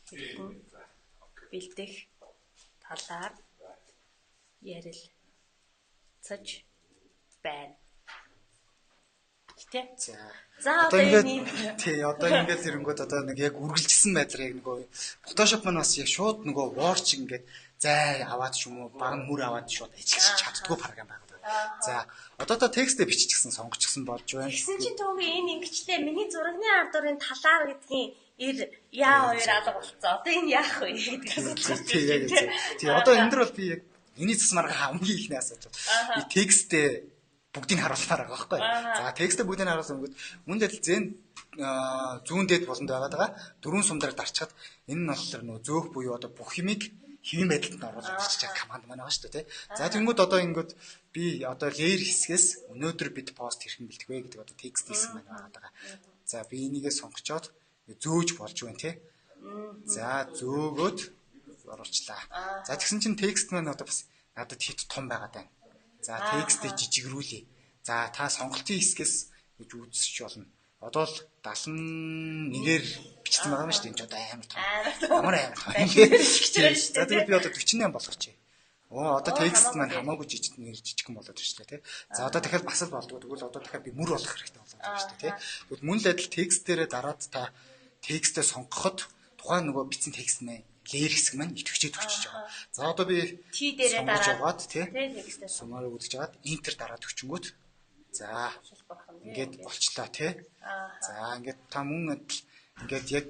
хэрхэн бэлдэх талаар ярилцаж байна. Гэтэ. За одоо ингээд тий одоо ингээд ирэнгүүт одоо нэг яг үргэлжилсэн байдлаар яг нөгөө Photoshop маань бас яг шууд нөгөө Word шиг ингээд зай аваад ч юм уу баг нь мөр аваад шууд ажиллаж чаддгүй програм байгаа. За одоо та текстээ биччихсэн сонгочихсон болж байна. Тэгсэн чинь төөгийн энэ ингэчлээ миний зурагны ард дурын талаар гэдгийн эр яа хоёр алга болцсон. Одоо энэ яах вэ гэдэг асуудал. Тий яг зөв. Тий одоо энэ дэр бол би яг миний засмаар хамгийн ихний асуудал. Би текстээ бүгдийг харуулмаар байгаа байхгүй. За текстээ бүгдийг харуулсан өнгөд мөн адил зэн зүүн дээд болонд байгаад байгаа дөрвөн сум дээр дарчхад энэ нь болохоор нөгөө зөөх буюу одоо бүх юмыг хэвийн байдалд нь оруулаад бичиж байгаа команд маань байгаа шүү дээ тий. За тэнгууд одоо ингэод би одоо layer хэсгээс өнөөдөр бид пост хэрхэн бэлдэх вэ гэдэг одоо текст хэсэг маань байгаа даа. За би энийгээ сонгочоод зөөж болж байна тий. За зөөгөөд оруулчлаа. За тэгсэн чинь текст маань одоо бас надад хит том байгаад байна. За текстээ жижигрүүлье. За та сонголтын хэсгээс гэж үзэж болно. Одоо л 71-ээр бичсэн байгаа юм шүү дээ. Энэ ч одоо амар том. Ямар амар том. За тэгвэл би одоо 48 болгочих. Оо одоо текст маань хамаагүй жижиг нэр жижигхэн болоод ирчлээ тий. За одоо дахиад бас л болдгоо. Тэгвэл одоо дахиад би мөр болох хэрэгтэй болоод байна шүү дээ тий. Тэгвэл мөн л адил текст дээрээ дараад та текстээ сонгоход тухайн нөгөө бичсэн текст нэ леер хэсэг маань идэвхжээд өчөж байгаа. За одоо би T дээрээ дараад тий текстээ сумаар үзэж хагаад enter дараад өчөнгүүт за ингээд болчлаа тий. За ингээд та мөн адил ингээд яг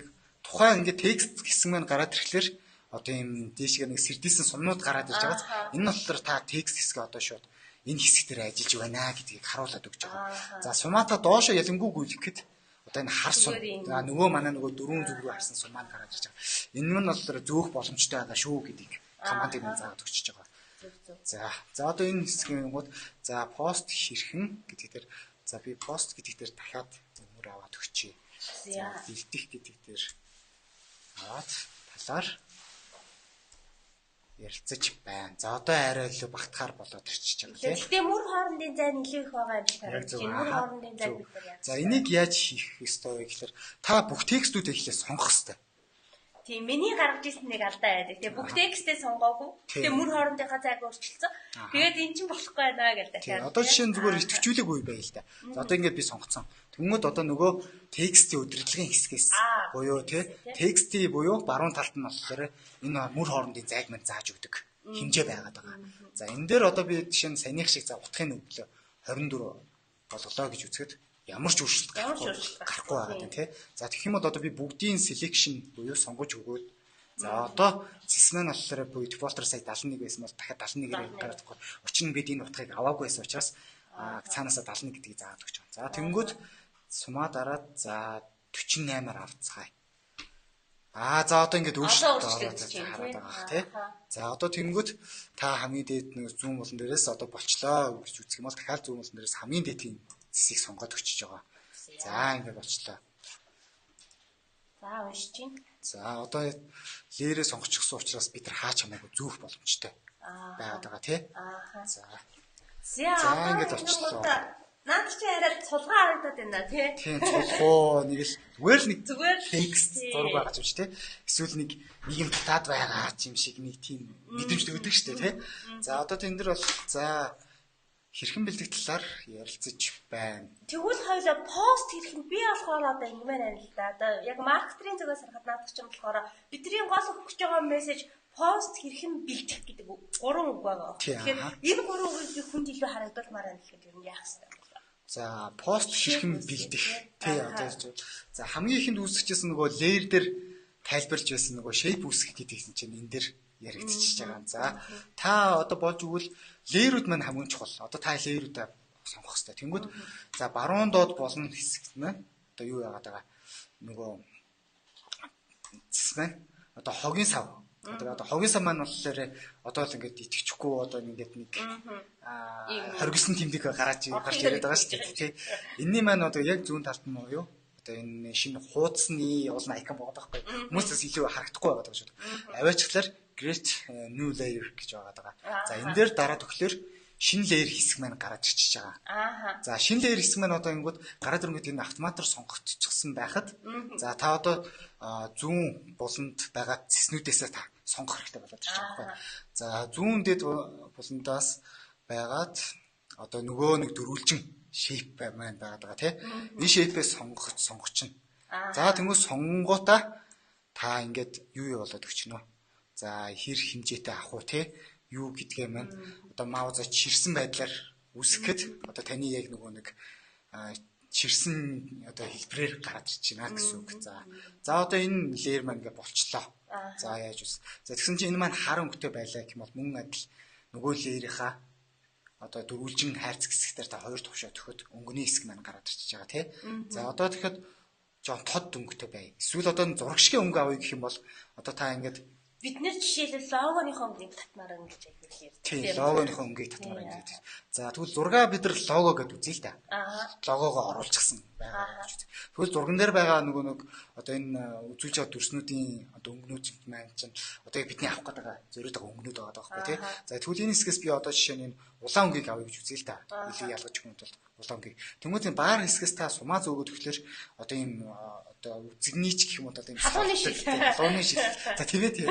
тухайн ингээд текст хэсэг маань гараад ирэхлээр одоо ийм дээшгээ нэг сэрдийсэн сумнууд гараад ирж байгаа. Энэ нь болохоор та текст хэсгээ одоо шууд энэ хэсэг дээр ажиллаж байна гэдгийг харуулад өгч байгаа. За сумаата доошо ялангуй гүйлгэхэд одоо энэ хар сум нөгөө манай нөгөө дөрвөн зүг рүү харсан сум маань гараад ирж байгаа. Энэ нь болохоор зөөх боломжтой байгаа шүү гэдгийг командыг нь заагаад өгчөж байгаа. За за одоо энэ хэсгийн гууд за пост хэрхэн гэдэг дээр за би пост гэдэг дээр дахиад мөр аваад өгчээ. За бэлдэх гэдэг дээр аваад талаар ярилцаж байна. За одоо арай илүү багтахаар болоод ирчихэж байгаа тийм. Гэхдээ мөр хоорондын зай нэлээд их байгаа юм шиг харагдаж байна. Мөр хоорондын зай бид нар яах. За энийг яаж хийх ёстой вэ гэхээр та бүх текстүүдээ эхлээ сонгох ёстой. Тийм, миний гаргаж ирсэн нэг алдаа байдаг. Тэгээ бүх текстээ сонгоогүй. Тэгээ мөр хоорондынхаа зайг өөрчилсөн. Тэгээд эн чинь болохгүй байна гэж дахиад. Одоо жишээ нь зүгээр идэвхжүүлээгүй байл л да. За одоо ингээд би сонгоцсон. Тэнгүүд одоо нөгөө текстийн удирдлагын хэсгээс буюу тий текстийн буюу баруун талд нь болохоор энэ мөр хоорондын зайг мань зааж өгдөг хэмжээ байгаад байгаа. За энэ дээр одоо би жишээ нь саяных шиг за утгын өглөө 24 болголоо гэж үзэхэд ямар ч өөрчлөлт гарахгүй байгаа юм тий. За тэгэх юм бол одоо би бүгдийн selection буюу сонгож өгөөд за одоо цэс маань болохоор буюу default-оор сая 71 байсан бол дахиад 71-ээр гараад ирэхгүй. Учир нь бид энэ утгыг аваагүй байсан учраас цаанаасаа 71 гэдгийг заагаад өгч байгаа. За тэнгүүд сумаа дараад за 48-аар авцгаая. Аа за одоо ингээд өөрчлөлт ороод хараад байгаа бах тий. За одоо тэнгүүд та хамгийн дээд нэг зүүн булан дээрээс одоо болчлоо гэж үзэх юм бол дахиад зүүн булан дээрээс хамгийн дээдийн цэсийг сонгоод өчөж байгаа. За ингээд болчлоо. За уншиж байна. За одоо лээрээ сонгочихсон учраас бид нар хаач хамаагүй зөөх боломжтой байгаад байгаа тий. За. За ингээд болчлоо. Наад чи арай цулгаа харагдаад байна тий. Тийм цулгуу нэг л зүгээр л нэг текст зураг байгаа юм чи тий. Эсвэл нэг юм татаад байгаа юм шиг нэг тийм мэдрэмж өгдөг шүү дээ тий. За одоо тэн дээр бол за хэрхэн бэлдэх талаар ярилцаж байна. Тэгвэл хоёлаа пост хэрхэн би болохоор одоо ингэмээр байна л да. Одоо яг маркетинг зүгээс харахад наадах чинь болохоор бидний гол өгч байгаа мессеж пост хэрхэн бэлдэх гэдэг гурван үг байгаа. Тэгэхээр энэ гурван үгийг хүнд илүү харагдуулмаар байна гэхэд ер нь яах вэ? За пост хэрхэн бэлдэх тий одоо за хамгийн ихэнд үүсгэжсэн нөгөө layer дээр тайлбарлаж байсан нөгөө shape үүсгэх гэдэг чинь энэ дээр яригдчихэж байгаа. За та одоо болж өгвөл layer-үүд маань хамгийн чухал. Одоо та layer-үүдээ сонгох хэрэгтэй. Тэнгүүд за баруун доод болон хэсэгт маань одоо юу яагаад байгаа нөгөө цэс маань одоо хогийн сав. Одоо хогийн сав маань болохоор одоо л ингээд итгэчихгүй одоо ингээд нэг хоригсон тэмдэг гарч ирээд байгаа шүү дээ тий. Энийний маань одоо яг зүүн талд нь юу? Одоо энэ шинэ хуудасны уул нь icon байгаа байхгүй. Хүмүүстээс илүү харагдахгүй байгаа шүү дээ. Аваачихлаар create new layer гэж байгаа даа. За энэ дээр дараад өгөхлөөр шинэ layer хэсэг маань гараад ирчихэж байгаа. За шинэ layer хэсэг маань одоо ингэнгүүт гараад ирэнгүүт энэ автоматар сонгогдчихсон байхад за та одоо зүүн буланд байгаа цэснүүдээсээ та сонгох хэрэгтэй болоод ирж байгаа байхгүй. За зүүн дэд буландаас байгаад одоо нөгөө нэг дөрвөлжин shape маань байгаад байгаа тий. Энэ shape-ээс сонгочихно. За тэнгуү сонгонгуудаа та ингээд юу юу болоод өгчнө. За хэр хэмжээтэй авах уу тий? Юу гэдгээ маань одоо мауза чирсэн байдлаар үүсгэхэд одоо таны яг нөгөө нэг чирсэн одоо хэлбэрээр гараад ирж байна гэсэн үг. За одоо энэ layer маань ингээ болчлоо. За яаж үс. За тэгсэн чинь энэ маань хар өнгөтэй байлаа гэх юм бол мөн адил нөгөө layer-ийнхаа одоо дөрвөлжин хайрцаг хэсэгтэр та хоёр тувшаа төхөд өнгөний хэсэг маань гараад ирчихэж байгаа тий. За одоо тэгэхэд жоон тод өнгөтэй бай. Эсвэл одоо зураг шиг өнгө авъя гэх юм бол одоо та ингээд бид нэр жишээлбэл логоныхоо өнгийг татмаар ингэж айгүй ярьдаг. Тийм, логоныхоо өнгийг татмаар ингэж. За тэгвэл зургаа бид нар лого гэдээ үзье л да. Логогоо оруулчихсан байгаа гэж үзье. Тэгвэл зурган дээр байгаа нөгөө нэг одоо энэ үзүүлж байгаа дүрснүүдийн одоо өнгөнүүд маань чинь одоо бидний авах гэдэг зориуд байгаа өнгөнүүд байгаа байхгүй тий. За тэгвэл энэ хэсгээс би одоо жишээ нь энэ улаан өнгийг авъя гэж үзье л да. Илүү ялгаж өгөх тулд улаан өнгийг. Тэнгүүт энэ баар хэсгээс та сумаа зөөгөөд өгөхлөөр одоо ийм одоо үзэгнийч гэх юм уу одоо ийм халууны шил. Халууны шил. За тийм ээ тийм.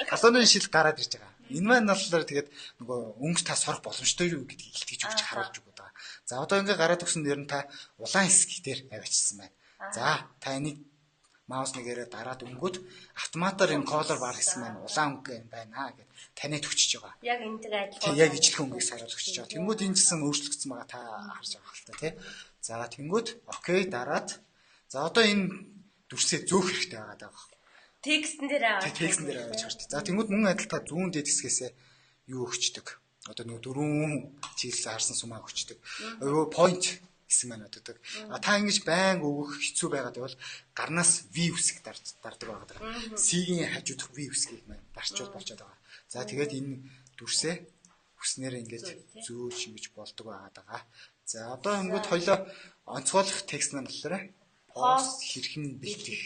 Халууны шил гараад ирж байгаа. Энэ маань болохоор тэгээд нөгөө өнгө та сорох боломжтой юу гэдгийг илтгэж өгч харуулж өгöd байгаа. За одоо ингээ гараад өгсөн дээр нь та улаан хэсэг дээр аваачсан байна. За та энийг маус нэгээрээ дараад өнгөд автоматар энэ color bar хэсэг маань улаан өнгө юм байна гэд таны төгчөж байгаа. Яг энэтэй адилхан. Тийм яг ижлэх өнгийг саруулж өгчөж байгаа. Тэнгүүд энэ гэсэн өөрчлөгдсөн байгаа та харж байгаа хэл та тий. За тэнгүүд окей дараад за одоо энэ дүрсээ зөөх хэрэгтэй байгаа даа. Текстэн дээр аваад. Текстэн дээр аваад чарт. За тэнгүүд мөн адил та зүүн дэд хэсгээсээ юу өгчдөг. Одоо нөгөө дөрвөн чиглэл харсан сумаа өгчдөг. Өө point гэсэн маань оддог. А та ингэж байнг өгөх хэцүү байгаад байвал гарнаас V үсэг дардаг байгаа даа. C-ийн хажуудах V үсгийг маань дарчвал болчиход байгаа. За тэгээд энэ дүрсээ хүснээр ингэж зөөж ингэж болдог байгаа даа. За одоо өнгөд хоёлоо онцгойлох текст маань болохоор пост хэрхэн бэлдэх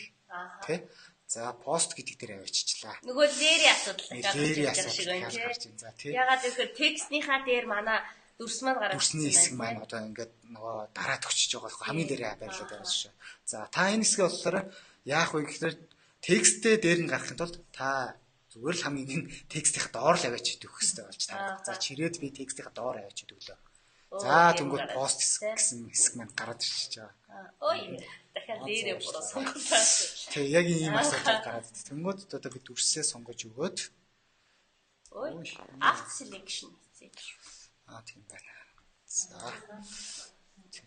тий. За пост гэдэг дээр авааччлаа. Нөгөө лерийн асуудал гарч байна тий. За тий. Ягаад гэвэл текстнийхаа дээр манай дүрс маань гараад дүрсний хэсэг маань одоо ингээд нөгөө дараа төгчөж байгаа байхгүй хамгийн дээр байрлаад байгаа шүү. За та энэ хэсгээ болохоор яах вэ гэхээр Текстээ дээр нь гаргахын тулд та зүгээр л хамгийн энэ текстийн доор л аваач өгөх хэрэгтэй болж таарна. За чирээд би текстийн доор аваач өглөө. За тэнгууд пост гэсэн хэсэг маань гараад ирчихэж байгаа. Ой, дахиад дээрээ буруу сонголоо. Тэг яг ийм асуудал гараад ирдэг. Тэнгууд одоо би дүрсээ сонгож өгөөд. Ой, auto selection хийцээ. Аа тийм байна. За.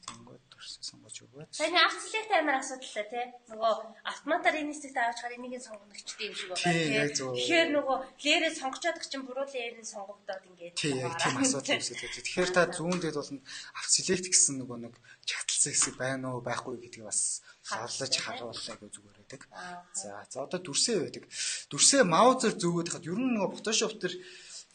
Тэнгүүд дүрсээ сонгож өгөөд. Саяны auto select амар асуудалтай тий. Нөгөө автоматар энэ хэсэгт аваач хараа энийг нь сонгоно гэчтэй юм шиг байгаа тий. Тэгэхээр нөгөө layer ээ сонгочоод чинь буруу layer нь сонгогдоод ингээд. Тий, яг тийм асуудал үүсээд байна. Тэгэхээр та зүүн дэд бол auto select гэсэн нөгөө нэг чагталсан хэсэг байна уу, байхгүй гэдгийг бас лавлаж харууллаа гэж зүгээр байдаг. За, за одоо дүрсээ байдаг. Дүрсээ mouse аар зөөгөөд хахад ер нь нөгөө Photoshop дээр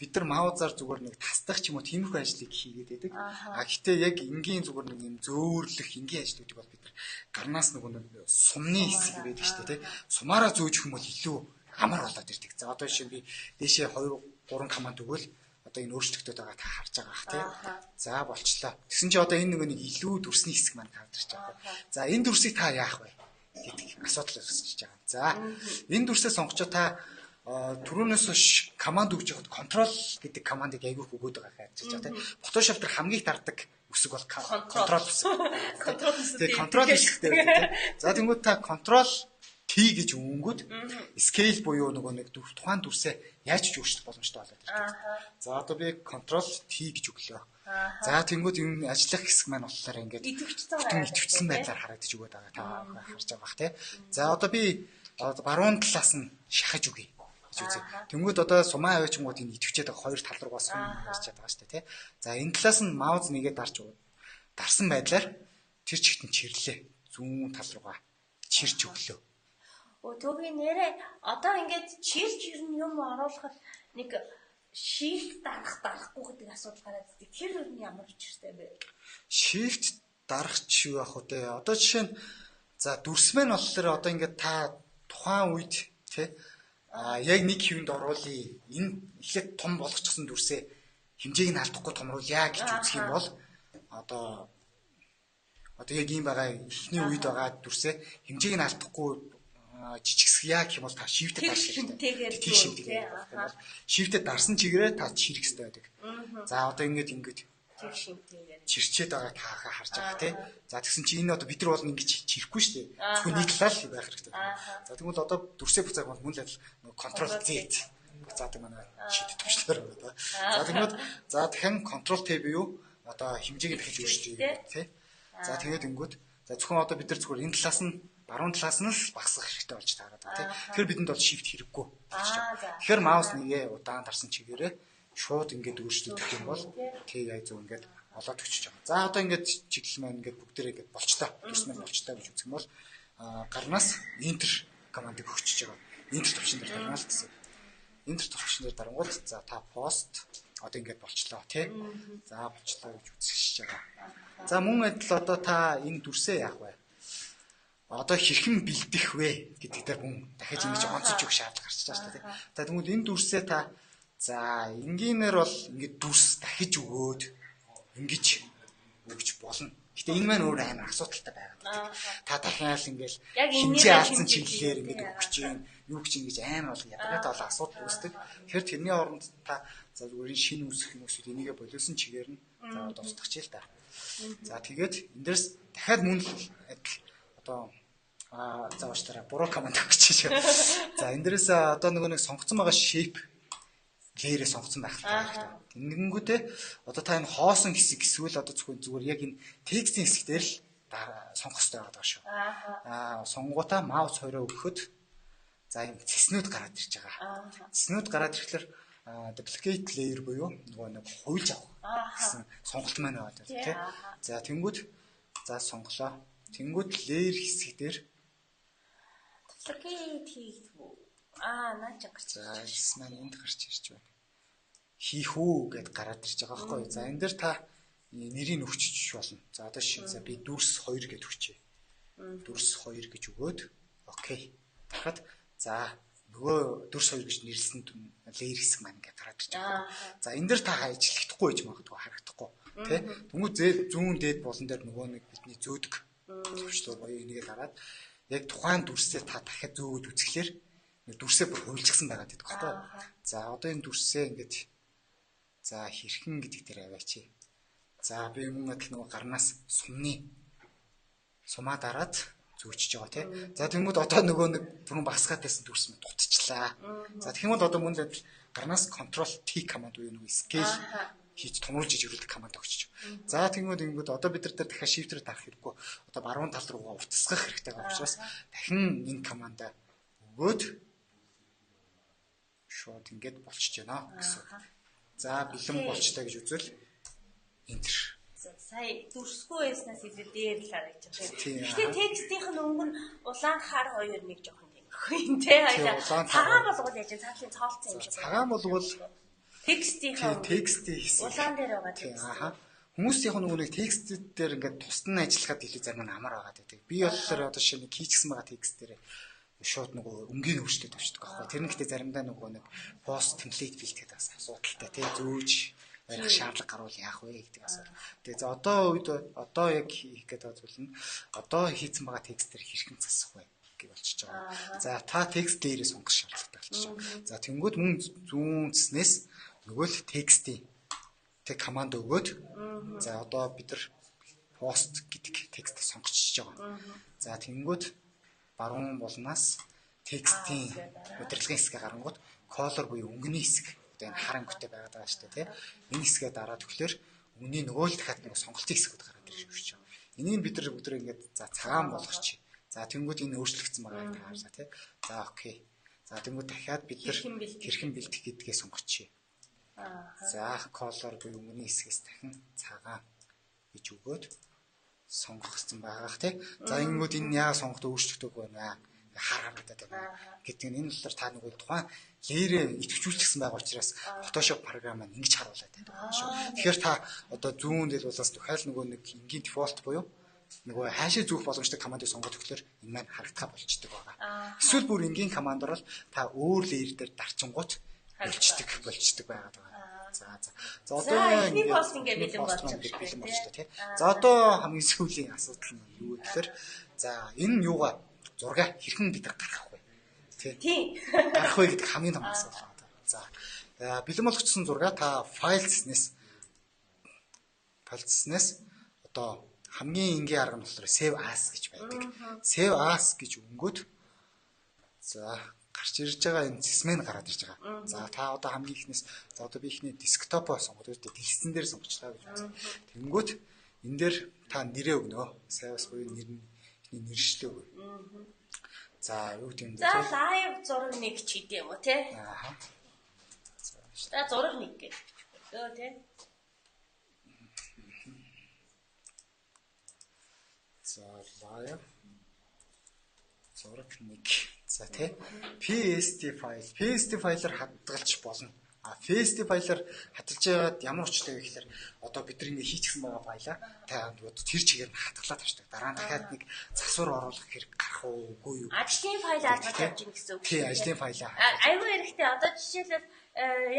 бид нар mouse аар зүгээр нэг тасдах ч юм уу тиймэрхүү ажлыг хийгээд байдаг. А гэтээ яг энгийн зүгээр нэг юм зөөвөрлөх энгийн ажлуудыг бол бид нар гарнаас нөгөө нэг сумны хэсэг байдаг шүү дээ, тий. Сумаараа зөөж юм бол илүү амар болоод ирдэг. За одоо жишээ нь би дээшээ 2 3 команд өгөөл одоо энэ өөрчлөгдөд байгаа та харж байгаа ах тий. За болчлоо. Тэгсэн чи одоо энэ нөгөө нэг илүү дүрсний хэсэг маань гарч ирж байгаа. За энэ дүрсийг та яах вэ гэдэг асуудал үүсэж байгаа. За энэ дүрсээ сонгочоо та түрүүнээс хойш команд өгж явахад control гэдэг командыг айгүй их өгөөд байгаа гэж байгаа тийм. Photoshop дээр хамгийн их дардаг үсэг бол control үсэг. Control үсэг. Тэгээ control үсэгтэй байдаг тийм. За тэнгууд та control T гэж өнгөд scale буюу нөгөө нэг тухайн дүрсээ яаж ч өөрчлөх боломжтой болоод ирдэг. За одоо би control T гэж өглөө. За тэнгууд энэ ажиллах хэсэг маань болохоор ингээд идэвхжсэн байдлаар харагдаж өгöd байгаа та харж байгаа бах тий. За одоо би баруун талаас нь шахаж өгье гэж үзье. Тэнгүүд одоо сумаа аваачингууд энэ идэвхжээд байгаа хоёр тал руугаа сум ярьчаад байгаа шүү дээ тий. За энэ талаас нь mouse нэгээ дарж дарсан байдлаар тэр чигт нь чирлээ. Зүүн тал руугаа чирч өглөө. Өө төөгийн нэрээ одоо ингээд чирч ер нь юм оруулахад нэг shift дарах дарахгүй гэдэг асуудал гараад ирдэг. Тэр ер нь ямар учиртай бэ? Shift дарах ч юу ах вэ? Одоо жишээ нь за дүрс мэн болохоор одоо ингээд та тухайн үед тий а яг нэг хэвэнд оруулъя. Энэ эхлээд том болгочихсон дүрсээ хэмжээг нь алдахгүй томруулъя гэж үзэх юм бол одоо яг ийм байгаа эхний үед байгаа дүрсээ хэмжээг нь алдахгүй жижигсгийа гэх юм бол та shift-д дарах хэрэгтэй. Тийм shift-д. Shift-д дарсан чигээрээ та чирэх хэрэгтэй байдаг. За одоо ингээд тэг шимтэйгээр чирчээд байгаа та харж байгаа тий. За тэгсэн чи энэ одоо бид нар бол ингэж чирэхгүй шүү дээ. Зөвхөн нэг талаа л байх хэрэгтэй. За тэгвэл одоо дүрсээ буцааг бол мөн л адил control Z буцаадаг манай шийдэл төвчлөөр байна. За тэгмэд за дахин control T буюу одоо хэмжээг дахиж өөрчилж тий. За тэгээд ингүүд за зөвхөн одоо бид нар зөвхөн энэ талаас нь баруун талаас нь л багасгах хэрэгтэй болж таарад байгаа тий. Тэгэхээр бидэнд бол shift хэрэггүй болчихж байгаа. Тэгэхээр mouse нэгээ удаан дарсан чигээрээ шууд ингээд өөрчлөгдөх юм бол тий яй зөв ингээд олоод өчөж байгаа. За одоо ингээд чиглэл маань ингээд бүгдээрээ ингээд болчтой. Дүрс маань болчтой гэж үзэх юм бол гарнаас enter командыг өгчөж байгаа. Enter товчон дээр дарна л гэсэн. Enter товчон дээр дарангуут за та пост одоо ингээд болчлоо тий. За болчлоо гэж үзчихэж байгаа. За мөн адил одоо та энэ дүрсээ яах вэ? Одоо хэрхэн бэлдэх вэ гэдэг дээр мөн дахиж ингэж онцож өгөх шаардлага гарч байгаа шүү дээ. За тэгвэл энэ дүрсээ та за энгийнээр бол ингээд дүрс дахиж өгөөд ингэж өгч болно. Гэтэ энэ маань өөр амар асуудалтай байгаад байдаг. Та дахиад ингээл хэмжээ алдсан чиглэлээр ингээд өгч чинь юу гэж ингэж амар бол ядаргаатай бол асуудал үүсдэг. Тэгэхээр тэрний оронд та за зүгээр энэ шинэ үүсэх юм эсвэл энийгээ болиосон чигээр нь за одоо устгах чил та. За тэгээд энэ дээрс дахиад мөн л адил одоо за уучлаарай буруу команд өгч. За энэ дээрээс одоо нөгөө нэг сонгоцсон байгаа shape layer ээ сонгоцсон байх хэрэгтэй. Тэгэнгүүтээ одоо та энэ хоосон хэсэг эсвэл одоо зөвхөн зүгээр яг энэ текстийн хэсэг дээр л сонгох хэрэгтэй байгаа шүү. Аа сонгонгуудаа mouse хоёроо өгөхөд за энэ цэснүүд гараад ирж байгаа. Цэснүүд гараад ирэхлээр duplicate layer буюу нөгөө нэг хуйлж авах гэсэн сонголт маань байгаа тийм. За тэнгүүд за сонголоо. Тэнгүүд layer хэсэг дээр duplicate хийх үү? Аа наа ч гарч ирж байна. За маань энд гарч ирж байна. Хийх үү гэд гараад ирж байгаа байхгүй юу? За энэ дээр та нэрийг өгчөж болно. За одоо шин за би дүрс 2 гэд өгчээ. Дүрс 2 гэж өгөөд окей. Дахад за нөгөө дүрс 2 гэж нэрлсэн layer хэсэг маань ингээд гараад ирж байгаа. За энэ дээр та ажиллахдаггүй гэж магадгүй харагдахгүй тий. Тэнгүү зүүн дээд болон дээр нөгөө нэг бидний зөөдөг төвчлөө боёо энийгээ дараад Яг тухайн дүрсээ та дахиад зөөгөөд үзэхлээр дүрсээ бүр хуйлжчихсан байгаа гэдэг баггүй. За одоо энэ дүрсээ ингээд за хэрхэн гэдэг дээр аваачи. За би мөн адил нөгөө гарнаас сумны сумаа дараад зөөчж байгаа тий. За тэгмүүд одоо нөгөө нэг түрүүн багасгаад байсан дүрс мэн дутчихлаа. За тэгэх юм бол одоо мөн л адил гарнаас control T команд буюу нөгөө scale хийж томруулж жижигрүүлдэг команд өгчөж. За тэгмүүд ингэнгүүт одоо бид нар дахиад shift-ээр дарах хэрэггүй. Одоо баруун тал руугаа утасгах хэрэгтэй байгаа учраас дахин энэ команда өгөөд шууд ингээд болчихж байна гэсэн. За бэлэн болчлаа гэж үзвэл enter. Сая дүрсгүй байснаас илүү дээр л харагдаж байгаа юм. Гэхдээ текстийнх нь өнгө нь улаан хар хоёр нэг жоохон тиймэрхүү юм те. Цагаан болгол яаж цаатлын цоолцсон юм шиг. Цагаан болгол текстийнх текстийн хэсэг улаан дээр байгаа текст. Аха. Хүмүүс яг нөгөө нэг текст дээр ингээд тусдан ажиллахад илүү зарим нь амар байгаа гэдэг. Би болохоор одоо шинэ нэг хийчихсэн байгаа текст дээр шууд нөгөө өнгийн өөрчлөлт авчдаг аахгүй. Тэр нь гэхдээ заримдаа нөгөө нэг пост темплейт бэлтгэхэд бас асуудалтай тий зөөж барих шаардлага гарвал яах вэ гэдэг асуудал. Тэгээ за одоо үед одоо яг хийх гэдэг зүйл нь одоо хийцэн байгаа текст дээр хэрхэн засах вэ гэх болчихж байгаа. За та текст дээрээ сонгох шаардлагатай болчихж байгаа. За тэнгүүд мөн зүүн цэснээс нөгөө л текстийн тэг команд өгөөд за одоо бид нар пост гэдэг текстийг сонгочихж байгаа. За тэнгүүд баруун булнаас текстийн удирдлагын хэсгээ гарангууд color буюу өнгөний хэсэг одоо энэ хар өнгөтэй байгаад байгаа шүү дээ тий. Энэ хэсгээ дараад өглөөр өнгөний нөгөө л дахиад нэг сонголтын хэсгүүд гараад ирж байна. Энийг бид нар бүгд ингээд за цагаан болгочих. За тэнгүүд энэ өөрчлөгдсөн байгааг та харлаа тий. За окей. За тэнгүүд дахиад бид нар хэрхэн бэлтгэх гэдгээ сонгочих. За color буюу өнгөний хэсгээс дахин цагаан гэж өгөөд сонгох гэсэн байгаах тий. За ингэнгүүт энэ яа сонгоход өөрчлөгдөг байна хар харагдаад байна гэдэг нь энэ болохоор та нөгөө тухайн лээрээ идэвхжүүлчихсэн байгаа учраас Photoshop програм маань ингэж харуулад байдаг юм шүү. Тэгэхээр та одоо зүүн дэл болоос дахиад нөгөө нэг энгийн дефолт буюу нөгөө хаашаа зүүх боломжтой командыг сонгоод өгөхлөөр энэ маань харагдах болчдөг байгаа. Эсвэл бүр энгийн командор бол та өөр леер дээр дарчингууд болчдөг байгаад байгаа. За за. За одоо эхний пост ингээ бэлэн болчихлоо тий. За одоо хамгийн сүүлийн асуудал нь юу вэ гэхээр за энэ юугаа зураг хэрхэн бид гаргах вэ? Тий. Гаргах вэ гэдэг хамгийн том асуудал байна. За бэлэн болгочихсон зураг та файл цэснээс одоо хамгийн энгийн арга нь болохоор save as гэж байдаг. Save as гэж өнгөд за гарч ирж байгаа энэ цэсмэн гараад ирж байгаа. За та одоо хамгийн ихнээс за одоо би ихний десктопоо сонгоод үү дэлгэцэн дээр сонгочлаа гэж үзье. Тэнгүүт энэ дээр та нэрээ өгнө. Save as буюу нэр нь ихний нэршлээ өгнө. За юу гэдэг юм бэ? За live зураг нэг ч гэдэг юм уу те? Аа. За зураг нэг гэж бичихлөө те. За live зураг нэг. За тий. PSD файл. PSD файлаар хадгалж болно. А PSD файлаар хадгалж байгаад ямар учиртай вэ гэхээр одоо бид нар ингэ хийчихсэн байгаа файлаа та тэр чигээр нь хадгалаад авчдаг. Дараа нь дахиад нэг засвар оруулах хэрэг гарах уу үгүй юу? Ажлын файл хадгалж авч ийн гэсэн үг. Тий, ажлын файлаа. Айгүй хэрэгтэй. Одоо жишээлбэл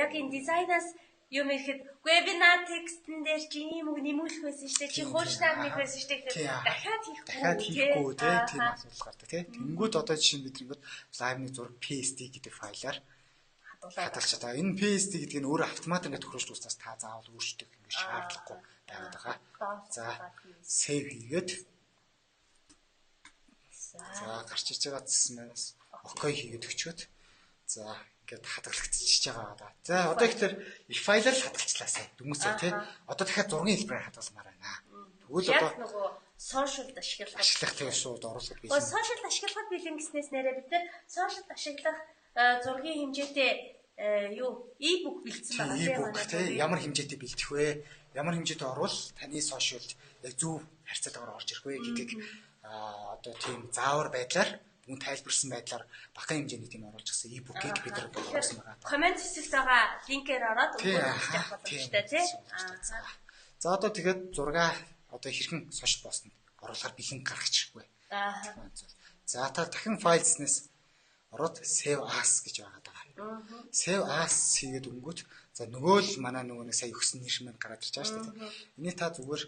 яг энэ дизайнаас юм ирэхэд вебинар текстэн дээр чи ийм үг нэмүүлэх байсан шүү дээ. Чи хуучнаар нэх байсан шүү дээ гэхээр дахиад хийхгүй тий, тийм асуудал гардаг тий. Тэнгүүд одоо жишээ нь бид нэгэд live-ны зураг PSD гэдэг файлаар хадгалж чадаа. Энэ PSD гэдэг нь өөрөө автомат ингээд тохируулж дуснаас та заавал өөрчлөх ингээд шаардлагагүй байгаад байгаа. За save хийгээд за гарч иж байгаа цэснээс окей хийгээд өчөөд за ингээд хадгалагдчихж байгаа даа. За одоо ихтер их файлаар л хадгалчлаа сайн. Дүнсээ тий. Одоо дахиад зургийн хэлбэрээр хадгалмаар байна. Тэгвэл одоо нөгөө сошиалд ашиглах тийм шууд оруулахад бэлэн. Сошиал ашиглахад бэлэн гэснээс нэрээ бид нар сошиалд ашиглах зургийн хэмжээтэй юу e-book бэлдсэн байгаа тийм e-book тий ямар хэмжээтэй бэлдэх вэ? Ямар хэмжээтэй орвол таны сошиалд яг зөв харьцаатайгаар орж ирэх вэ гэдгийг одоо тийм заавар байдлаар мөн тайлбарсан байдлаар багахан хэмжээний тийм оруулж гисэн e-book-ийг бид нар оруулсан байгаа. Коммент хэсэгт байгаа линкээр ороод өгөх боломжтой тий. За одоо тэгээд зураг одоо хэрхэн сошиал постонд оруулахаар бэлэн гаргах вэ? Аа. За та дахин файлснаас ороод save as гэж байгаа даа. Save as хийгээд өнгөт за нөгөө л манай нөгөө нэг сая өгсөн нэр маань гараад ирж байгаа шүү дээ. Энийг та зүгээр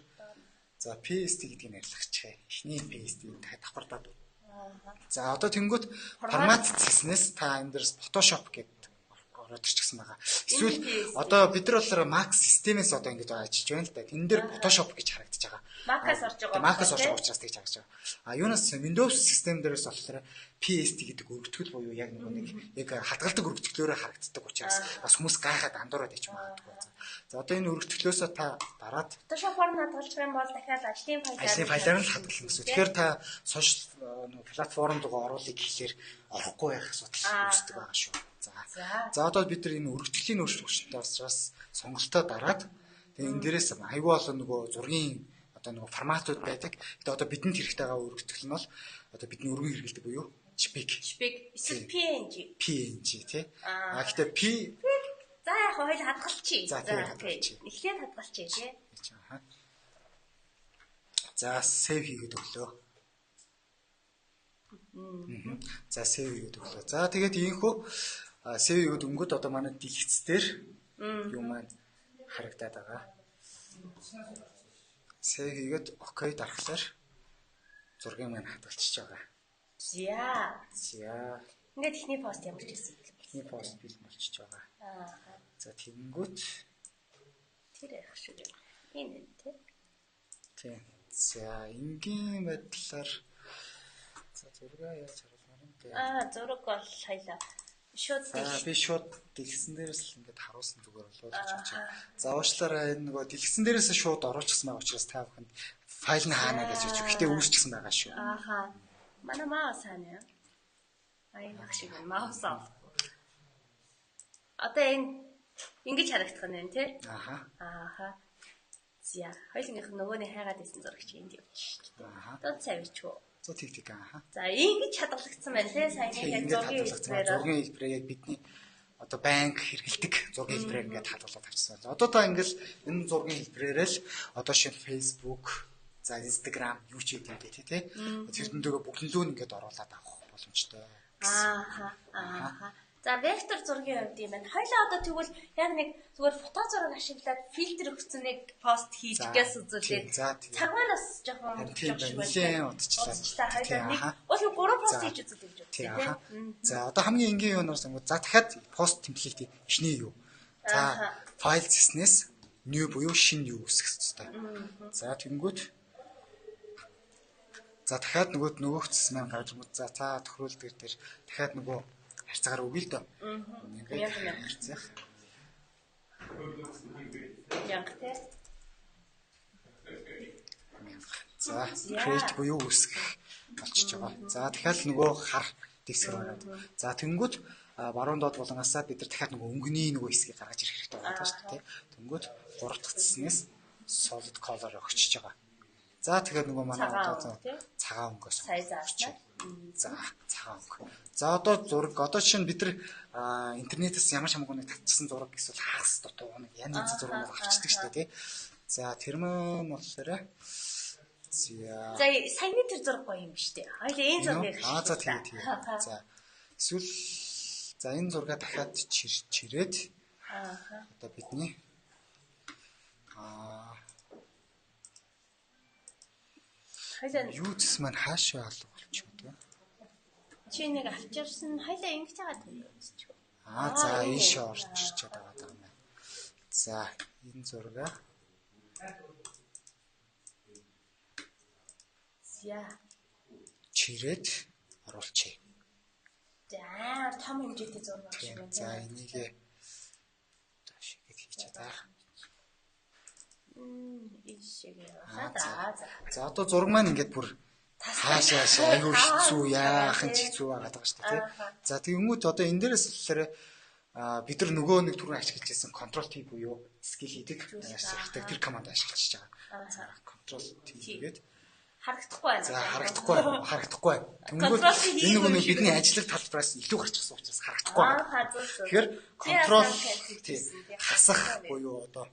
за PSD гэдгийг нэрлэхчихээ. Эхний PSD дахиад давхардаад. За одоо тэнгүүт формат цэснээс та энэ дээрс Photoshop гэдэг ороод ирчихсэн байгаа. Эсвэл одоо бид нар болохоор Mac системээс одоо ингэж ажиллаж байна л да. Тэн дээр Photoshop гэж харагдаж байгаа. Mac-аас орж байгаа. Mac-аас орж байгаа учраас тэгж харагдаж байгаа. А юунаас Windows систем дээрээс болохоор PSD гэдэг өргөтгөл буюу яг нөгөө нэг яг хадгалдаг өргөтгөлөөрөө харагддаг учраас бас хүмүүс гайхаад андуураад ич магадгүй. За одоо энэ өргөтгөлөөсөө та дараад Photoshop-оор нь хадгалчих юм бол дахиад ажлын файлаар нь хадгална гэсэн. Тэгэхээр та сошиал нөгөө платформ руу оруулах гэхлээр орохгүй байх асуудал үүсдэг байгаа шүү. За одоо бид нар энэ өргөтгөлийн өөрчлөлт хүчтэй учраас сонголтоо дараад тэгээ энэ дээрээс айгүй олон нөгөө зургийн одоо нөгөө форматууд байдаг. Тэгээ одоо бидэнд хэрэгтэй байгаа өргөтгөл нь бол одоо бидний өргөн хэрэглэдэг буюу JPEG. JPEG эсвэл PNG. PNG тий. А гэхдээ P За яг хоёул хадгалчих. За хадгалчих. Эхлээд хадгалчих тий. За save хийгээд өглөө. За save хийгээд өглөө. За тэгээд ийхүү save хийгээд өнгөд одоо манай дэлгэц дээр юм маань харагдаад байгаа. Save хийгээд OK дарахлаар зургийн маань хадгалчихж байгаа. За. За. Ингээд эхний пост ямар ч байсан бэ? Эхний пост бэлэн болчихж байгаа. Аа. За тэгэнгүүт тэр яах шүү дээ. Энэ тий. Тийм. За энгийн байдлаар за зургаа яаж харуулмаар юм бэ? Аа зураг бол хоёлаа шууд би шууд дэлгэсэн дээрээс л ингээд харуулсан зүгээр болов уу гэж бодож байна. За уучлаарай энэ нөгөө дэлгэсэн дээрээс шууд оруулчихсан байгаа учраас та бүхэнд файл нь хаана гэж бодож. Гэхдээ үүсчихсэн байгаа шүү. Ааха. Манай маус хаана юм? Аа энэ шиг байна. Маус аа. Одоо энэ ингэж харагдах нь байна тий? Ааха. Ааха. За хоёулынх нь нөгөөний хайгаад исэн зураг чи энд явчих шүү дээ. Одоо цавич үү? За тэг тэг ааха. За ингэж хадгалагдсан байна тий? Саяны яг зургийн хэлбэрээр яг бидний одоо банк хэрэглэдэг зургийн хэлбэрээр ингээд хадгалаад авчихсан байна. Одоо та ингээл энэ зургийн хэлбэрээр л одоо шинэ Facebook, за Instagram, юу ч гэдэг юм бэ тий? Тэрдэндээ бүгдлөө нь ингээд оруулаад авах боломжтой. Ааха. Ааха. За вектор зургийн хувьд юм байна. Хоёлаа одоо тэгвэл яг нэг зүгээр фото зураг ашиглаад фильтр өгсөн нэг пост хийж гээс үзүүлээд. Цаг маань бас жоохон жоох шиг байна. Нилээн удчихлаа. Хоёлаа нэг уул нь 3 пост хийж үзүүлэх гэж бодсон тийм. За одоо хамгийн энгийн юунаар сонгоо. За дахиад пост темплейт эхний юу. За файл цэснээс new буюу шинэ юу үүсгэх хэрэгтэй. За тэгэнгүүт за дахиад нөгөөх цэс маань гарч ирмэд. За та тохируулдаг дээр дахиад нөгөө харьцаагаар өгье л дөө. Ингээд харьцаах. Мянга тий. За create буюу үүсгэх болчихж байгаа. За дахиад нөгөө хар дэвсгэр байгаад. За тэнгүүт баруун доод булангаасаа бид нар дахиад нөгөө өнгөний нөгөө хэсгийг гаргаж ирэх хэрэгтэй байгаа шүү дээ. Тэнгүүт 3 дахь цэснээс solid color өгчөж байгаа. За тэгэхээр нөгөө манай одоо цагаан өнгөөс За цагаан өнгө. За одоо зураг одоо жишээ нь бид нар интернетээс ямар ч хамаагүй нэг татчихсан зураг эсвэл хагас дутуу нэг янз янзын зураг авчдаг шүү дээ тий. За тэр маань болохоор за саяны тэр зураг гоё юм биш үү? Хоёул энэ зургийг аа за тий тий. За эсвэл за энэ зургаа дахиад чирээд одоо бидний хоёлаа юу зүс маань хаашаа алга болчих вэ? Чи нэг авчирсан хоёлаа ингэж байгаа тэр үзчих. Аа за ийшээ орж ирчээд байгаа юм байна. За энэ зургаа за чирээд оруулчихъя. За том хэмжээтэй зураг байх шиг байна. За энийг доош ингэж хийчихье за. Ийшээ яваа. За. За одоо зураг маань ингээд бүр хаашаа айгүй хэцүү яахан ч хэцүү байгаад байгаа шүү дээ тий. За тэгэнгүүт одоо энэ дээрээс болохоор бид нар нөгөө нэг түрүүн ашиглаж байсан Ctrl T буюу scale хийдэг ашигладаг тэр команд ашиглаж байгаа. За Ctrl T хийгээд харагдахгүй байна. За харагдахгүй харагдахгүй байна. Тэнгүүт энэ нөгөө нэг бидний ажиллах талбараас илүү гарчихсан учраас харагдахгүй байна. Тэгэхээр Ctrl T хасах буюу одоо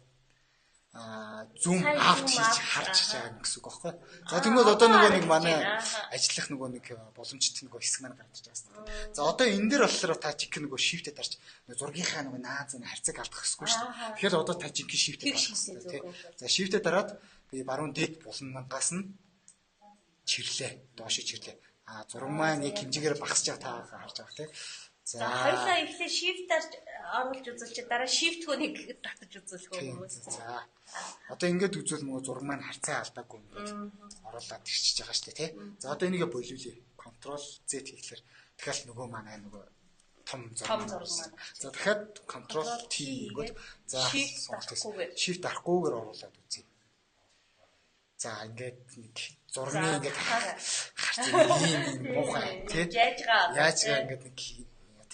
zoom out хийж харж байгаа юм гэсэн үг байхгүй. За тэгмээд одоо нөгөө нэг манай ажиллах нөгөө нэг боломжтой нөгөө хэсэг маань гарч ирж байгаа юм. За одоо энэ дээр болохоор та жинхэнэ нөгөө shift-д дарж зургийнхаа нөгөө нааз нь харьцааг алдах ёсгүй шүү дээ. Тэгэхээр одоо та жинхэнэ shift-д дарах хэрэгтэй тий. За shift-д дараад би баруун дээд булангаас нь чирлээ. Доош чирлээ. А зураг маань яг хэмжээгээр багасж байгаа та харж байгаа тий. За хоёлаа эхлээ shift-аар оруулж үзүүлчих, дараа shift-гөө нэг татаж үзүүлэх хүмүүс. За. Одоо ингээд үзвэл нөгөө зураг маань харьцаа алдаагүй ингээд оруулаад ирчихэж байгаа шүү дээ тий. За одоо энийгээ болиулъя. Ctrl Z хийхлээр дахиад нөгөө манай нөгөө том зураг маань. За дахиад Ctrl T хийгүүд за shift дарахгүйгээр оруулаад үзье. За ингээд нэг зургийн ингээд харьцаа ийм ийм муухай тий. Яажгаа ингээд нэг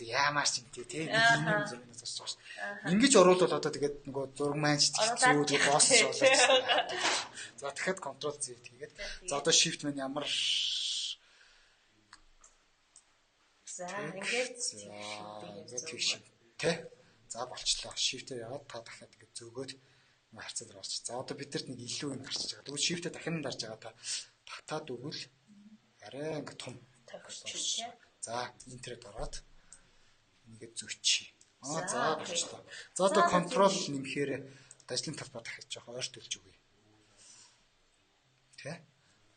яамаар ч юм тий нэг юм зургийг зурж байгаа шүү. Ингэж оруулбал одоо тэгээд нөгөө зураг маань ч хэцүү тэгээд босс болоод. За дахиад Ctrl Z хийгээд за одоо shift маань ямар за ингээд тэгш тий. За болчлоо. Shift-ээр яваад та дахиад ингээд зөөгөөд харьцаа дээр орчих. За одоо бид нарт нэг илүү юм гарчиж байгаа. Тэгвэл shift-ээр дахин дарж байгаа та татаад өгвөл арай ингээд том тохирч тий. За энтерэд ороод нэгэ зөөчий. Аа за болчлоо. За одоо control нэмэхээр ажлын талбай дахиж жоох ойрт төлж өгье. Тэ?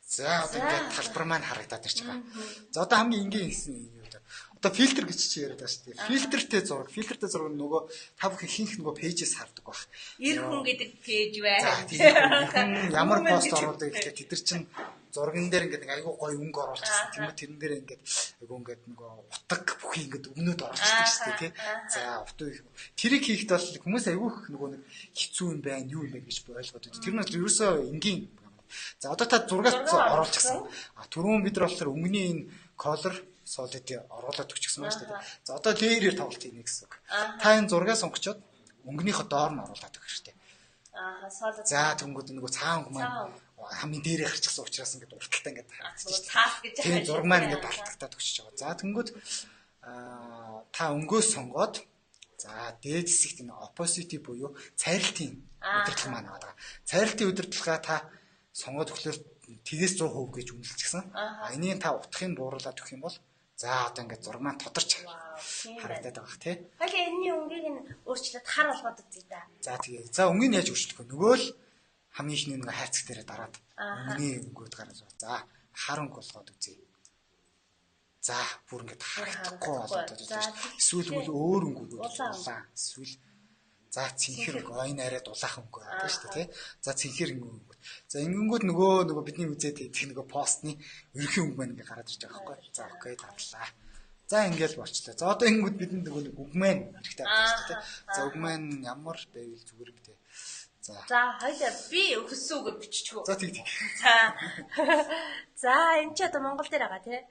За одоо ингээд талбар маань харагдаад ирж байгаа. За одоо хамгийн энгийн хийсэн юм юу вэ? Одоо фильтр гэж чи яриад байгаа шүү дээ. Фильтртэй зураг, фильтртэй зураг нь нөгөө та бүхэн ихэнх нөгөө пэйжээс хардаг байх. Эр хүн гэдэг пэйж байна. За тийм ямар пост оруулдаг гэхээр тэд нар чинь зурган дээр ингээд нэг айгүй гоё өнгө оруулчихсан. Тийм үү? Тэрэн дээр ингээд айгүй ингээд нөгөө утга бүхий ингээд өгнөд оруулчихдаг шүү дээ, тий. За утга тэрийг хийхэд бол хүмүүс айгүй их нөгөө нэг хэцүү юм байна, юу юм бэ гэж ойлгоод байдаг. Тэр нь бол ерөөсөө энгийн. За одоо та зургаас оруулчихсан. А түрүүн бид нар болохоор өнгөний энэ color solid-ийг оруулаад өгчихсэн байна шүү дээ. За одоо layer-ээр тоглолт хийнэ гэсэн үг. Та энэ зургаа сонгочоод өнгөнийхөө доор нь оруулаад өгөх хэрэгтэй. Аа solid. За тэнгүүд нөгөө цагаан өнгө маань хамгийн дээрээ гарчихсан учраас ингээд урталтай ингээд харагдчих. Цаас гэж тийм зураг маань ингээд алтагтаад өгчөж байгаа. За тэнгүүд та өнгөө сонгоод за дээд хэсэгт энэ opacity буюу цайралтын удирдлага маань байгаа. Цайралтын удирдлагаа та сонгоод өглөөр тэгээс 100% гэж үнэлчихсэн. А энийг та утгыг бууруулад өгөх юм бол за одоо ингээд зураг маань тодорч харагдаад байгаа тий. Хоёлаа энэний өнгийг нь өөрчлөөд хар болгоод үзье да. За тэгээ. За өнгийг яаж өөрчлөх вэ? Нөгөө л хамгийн ихний нэг хайрцаг дээрээ дараад өнгөний өнгөд гараад за хар өнгө болгоод үзье. За бүр ингээд харагдахгүй болоод үзье. Эсвэл өөр өнгө өгөөд улаан. Эсвэл за цэнхэр өнгө энэ арай дулаахан өнгө байдаг шүү дээ тий. За цэнхэр өнгө. За ингэнгүүт нөгөө бидний үзээд идэх нөгөө постны ерөнхий өнгө маань ингээд гараад ирж байгаа байхгүй. За окей дадлаа. За ингээл болчлоо. За одоо ингэнгүүт бидэнд нөгөө нэг үг маань хэрэгтэй байна шүү дээ тий. За үг маань ямар байвал зүгээр юм бэ? За. За хоёлаа би өссөн үгээ биччихв. За тэг тэг. За. За энэ ч одоо Монгол дээр байгаа тий.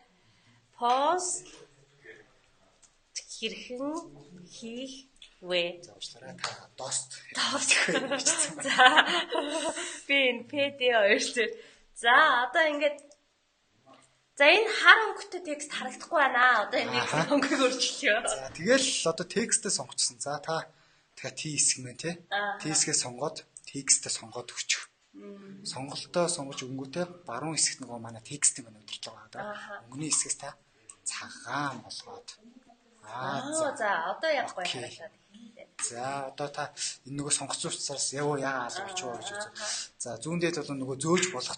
Пост хэрхэн хийх вэ? За уучлаарай та дост. Дост бичсэн байна. За. Би энэ PD хоёр дээр. За одоо ингээд за энэ хар өнгөтэй текст харагдахгүй байна. Одоо энэ өнгөийг өөрчлөё. За тэгэл одоо текстээ сонгочихсон. За та тэгэхээр T хэсэг мэн тий. T хэсгээ сонгоод текстээ сонгоод өгчих. Сонголтоо сонгож өнгөтэй баруун хэсэгт нөгөө манай текстийн маань удирдлага байгаа. Өнгөний хэсгээс та цагаан болгоод. Аа за одоо яг гоё харагдаад эхэллээ. За одоо та энэ нөгөө сонгоцсон учраас яв яа алга болчихоо гэж үзв. За зүүн дээд бол нөгөө зөөж болох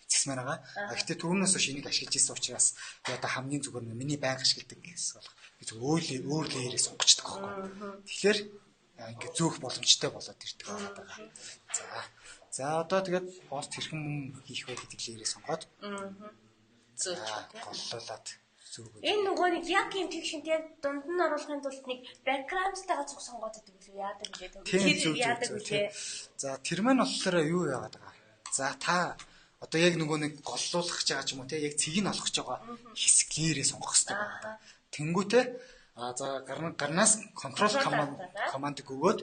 зэс маань байгаа. Гэхдээ түрүүнээс хойш энийг ашиглаж ирсэн учраас би одоо хамгийн зүгээр нь миний байнга ашигладаг хэсэг болох. Би зөв өөр леерээ сонгочдөг байхгүй. Тэгэхээр ингээд зөөх боломжтой болоод ирдэг байгаа. За. За одоо тэгээд пост хэрхэн хийх вэ гэдэг леерээ сонгоод зөөч голлуулаад зөөгөөд. Энэ нөгөө нэг яг юм тэгшинт яг дунд нь оруулахын тулд нэг бэкграундтайгаа цуг сонгоод идэг үлээ яадаг үлээ. Тэр яадаг үлээ. За тэр маань болохоор юу яагаад байгаа. За та одоо яг нөгөө нэг голлуулах гэж байгаа ч юм уу те яг цэгийг олох гэж байгаа хэсэг леерээ сонгох хэрэгтэй байна. Тэнгүүтээ за гарнаас control command-ыг өгөөд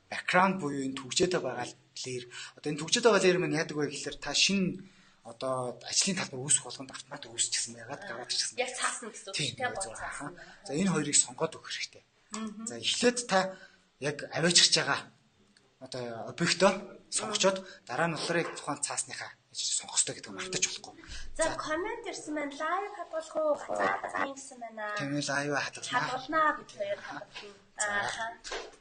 background буюу энэ түгжээтэй байгаа layer. Одоо энэ түгжээтэй байгаа layer маань яадаг вэ гэхээр та шинэ одоо ажлын талбар үүсэх болгонд автомат үүсчихсэн байгаад гараад ирчихсэн. Яг цаасна гэсэн үг тийм үү? За энэ хоёрыг сонгоод өгөх хэрэгтэй. За эхлээд та яг аваачих байгаа одоо объектоо сонгочоод дараа нь болохоор яг тухайн цаасныхаа сонгох хэрэгтэй гэдэг мартаж болохгүй. За comment ирсэн байна. Live хадгалах уу? Гацаа гэсэн байна. Тийм ээ, live хадгална. Хадгалнаа бид хоёр хадгална. Аа.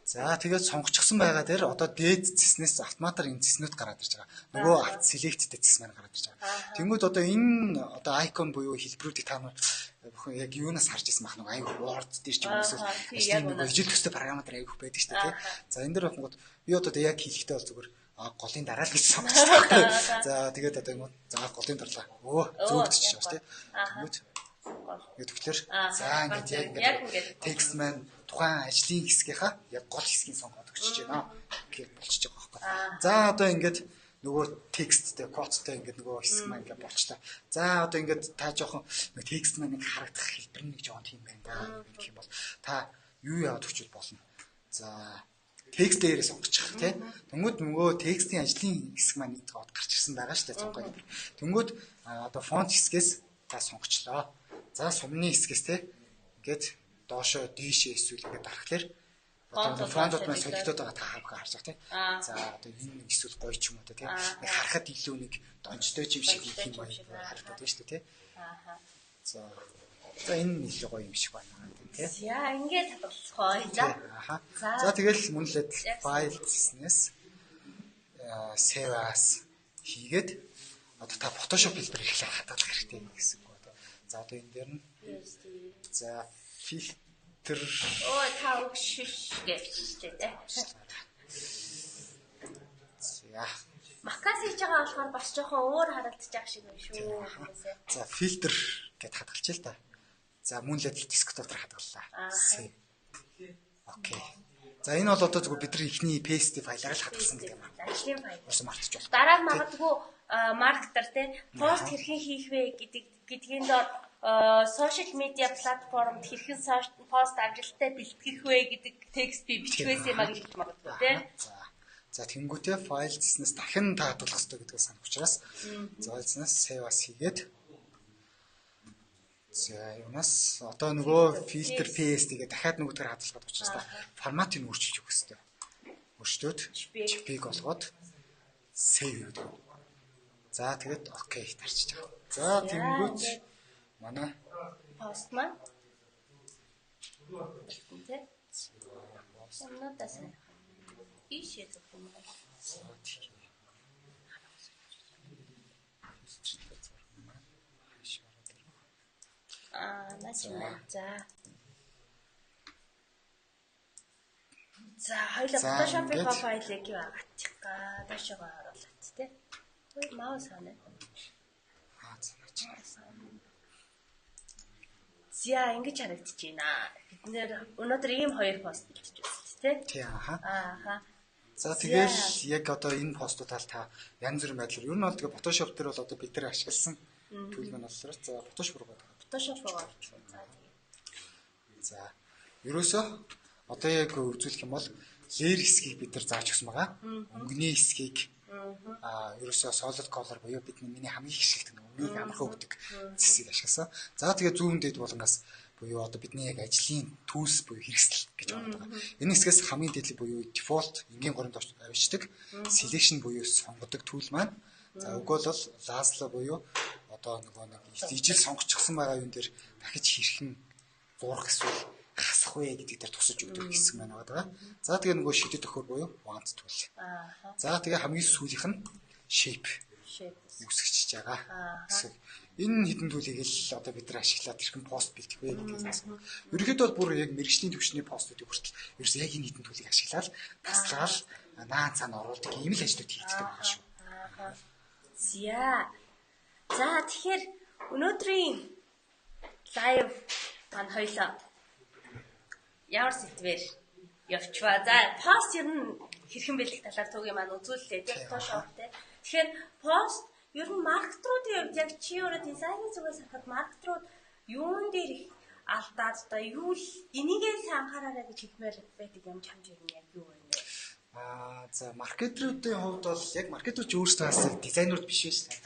За тэгээд сонгочихсон байгаа дээр одоо дээд цэснээс автоматар энэ цэснүүд гараад ирж байгаа. Нөгөө авт selected цэс маань гараад ирж байгаа. Тэнгүүд одоо энэ одоо icon буюу хэлбэрүүдийг та нар бүхэн яг юунаас харж ирсэн байх нэг аюу Word дээр ч юм уу эсвэл ажлын нөгөө ижил төстэй програм дээр аюух байдаг шүү дээ тий. За энэ дээр болохгод би одоо яг хэлэхдээ бол зүгээр голын дараа л гэж сонгочихсон. За тэгээд одоо юм уу за голын дарлаа. Өө зөөгдөж байгаа шүү тий. Тэнгүүд тэгэхээр за ингээд яг ингээд текст маань тухайн ажлын хэсгийнхаа яг гол хэсгийг сонгоод өгчөж байна гэхэд болчихж байгаа байхгүй. За одоо ингээд нөгөө тексттэй, кодтой ингээд нөгөө хэсэг маань ингээд болчлаа. За одоо ингээд та жоохон нөгөө текст маань нэг харагдах хэлбэр нэг жоохон тийм байна да гэх юм бол та юу яваад өгчвөл болно. За текст дээрээ сонгочих тий. Тэнгүүд нөгөө текстийн ажлын хэсэг маань нэг гарч ирсэн байгаа шүү дээ сонгоо гэдэг. Тэнгүүд одоо фонт хэсгээс та сонгочлоо. За сумны хэсгээс тий ингээд доошоо дийшээ эсвэл ингээд дарахлаар одоо фонтууд маань солигдоод байгаа та харж байгаа тий. За одоо энэ нэг эсвэл гоё ч юм уу тий. Нэг харахад илүү нэг донжтой юм шиг юм харагдаад байна шүү дээ тий. За за энэ илүү гоё юм шиг байна тий. За ингээд хадгалах гоё. За. За тэгэл мөн л адил файл цэснээс save as хийгээд одоо та Photoshop хэлбэр эхлээд хадгалах хэрэгтэй гэсэн үг байна. За одоо энэ дээр нь за фильтр Ой та өгшш гэж биччихээ тий. За. Макас хийж байгаа болохоор бас жоохон өөр харагдчих шиг байна шүү. За фильтр гэд хадгалчих л та. За мөн л адил desktop дээр хадгаллаа. Save. Окей. За энэ бол одоо зүгээр бидний эхний PSD файлаар л хадгалсан гэдэг юм аа. Ажлын файл. Юусэн мартаж болох. Дараа нь магадгүй маркетер те пост хэрхэн хийх вэ гэдгийн дор social media платформд хэрхэн пост амжилттай бэлтгэх вэ гэдэг текст би бичих байсан юм а гэж хэлж магадгүй те. За тэнгуүтээ файл цэснээс дахин та хадгалах хэрэгтэй гэдгийг санах учраас за файл цэснээс save as хийгээд за юунаас одоо нөгөө фильтр PSD гэдэг дахиад нөгөөдгөр хадгалах гэдэг учраас та форматыг өөрчилж өгөх хэрэгтэй. Өөрчлөөд JPEG болгоод save гэдэг. За тэгээд окей тарчиж байгаа. За тэнгуүт манай пост маань тий. Юмнуудаас ийшээ зүг юм байна. Аа, наач юм. За. За, хоёлаа Photoshop-ийн файлыг юу агачих га. Доошогоо оруулаад тий. Ой, маус хана. Аа, за наач. За, ингэж харагдаж байна. Бид нэр өнөөдөр ийм хоёр пост бэлтэж үзсэн тий. Тий, аха. Ааха. За тэгэл яг одоо энэ постуудаа та янз бүрийн байдлаар ер нь бол тэгээ Photoshop дээр бол одоо бид нар ашигласан tool маань болохоор за Photoshop руу байгаа. Photoshop руу орчих. За тэгээ. За ерөөсөө одоо яг үзүүлэх юм бол layer хэсгийг бид нар зааж өгсөн байгаа. Өнгөний хэсгийг ерөөсөө solid color буюу бидний миний хамгийн их ашигладаг өнгөнийг амархан өгдөг зэсийг ашигласан. За тэгээ зүүн дэд булангаас буюу одоо бидний яг ажлын tools буюу хэрэгсэл гэж байгаа. Энэ хэсгээс хамгийн дээд буюу default энгийн горимд авчдаг selection буюу сонгодог tool маань. За үгүй бол lasso буюу одоо нөгөө нэг ижил сонгочихсон байгаа юм дээр дахиж хэрхэн зурх эсвэл хасах вэ гэдэг дээр тусаж өгдөг хэсэг маань байгаа. За тэгээ нөгөө шидэт төхөр буюу wand tool. За тэгээ хамгийн сүүлийнх нь shape үүсгэж байгаа. Гэсэн. Энэ хэдэн tool ийг л одоо бид нар ашиглаад хэрхэн пост бэлтгэх вэ гэдгийг заасан. Ерөнхийдөө бол бүр яг мэргэжлийн түвшний постуудыг хүртэл ерөөсөө яг энэ хэдэн tool ийг ашиглаад таслаад наан цаана оруулдаг ийм л ажлууд хийгддэг байгаа шүү. За. За тэгэхээр өнөөдрийн live маань хоёлоо ямар сэдвээр явчваа. За пост ер нь хэрхэн бэлдэх талаар түүгийн маань үзүүллээ тийм Photoshop тийм. Тэгэхээр пост ер нь маркетруудын хувьд яг чи өөрөө дизайны зүгээс харахад маркетрууд юун дээр их алдаад одоо юу л энийгээ сайн анхаараарай гэж хэлмээр байдаг юм чамж ер нь яг юу вэ? Аа за маркетруудын хувьд бол яг маркетрууд ч өөрсдөө бас дизайнерууд биш шүү дээ.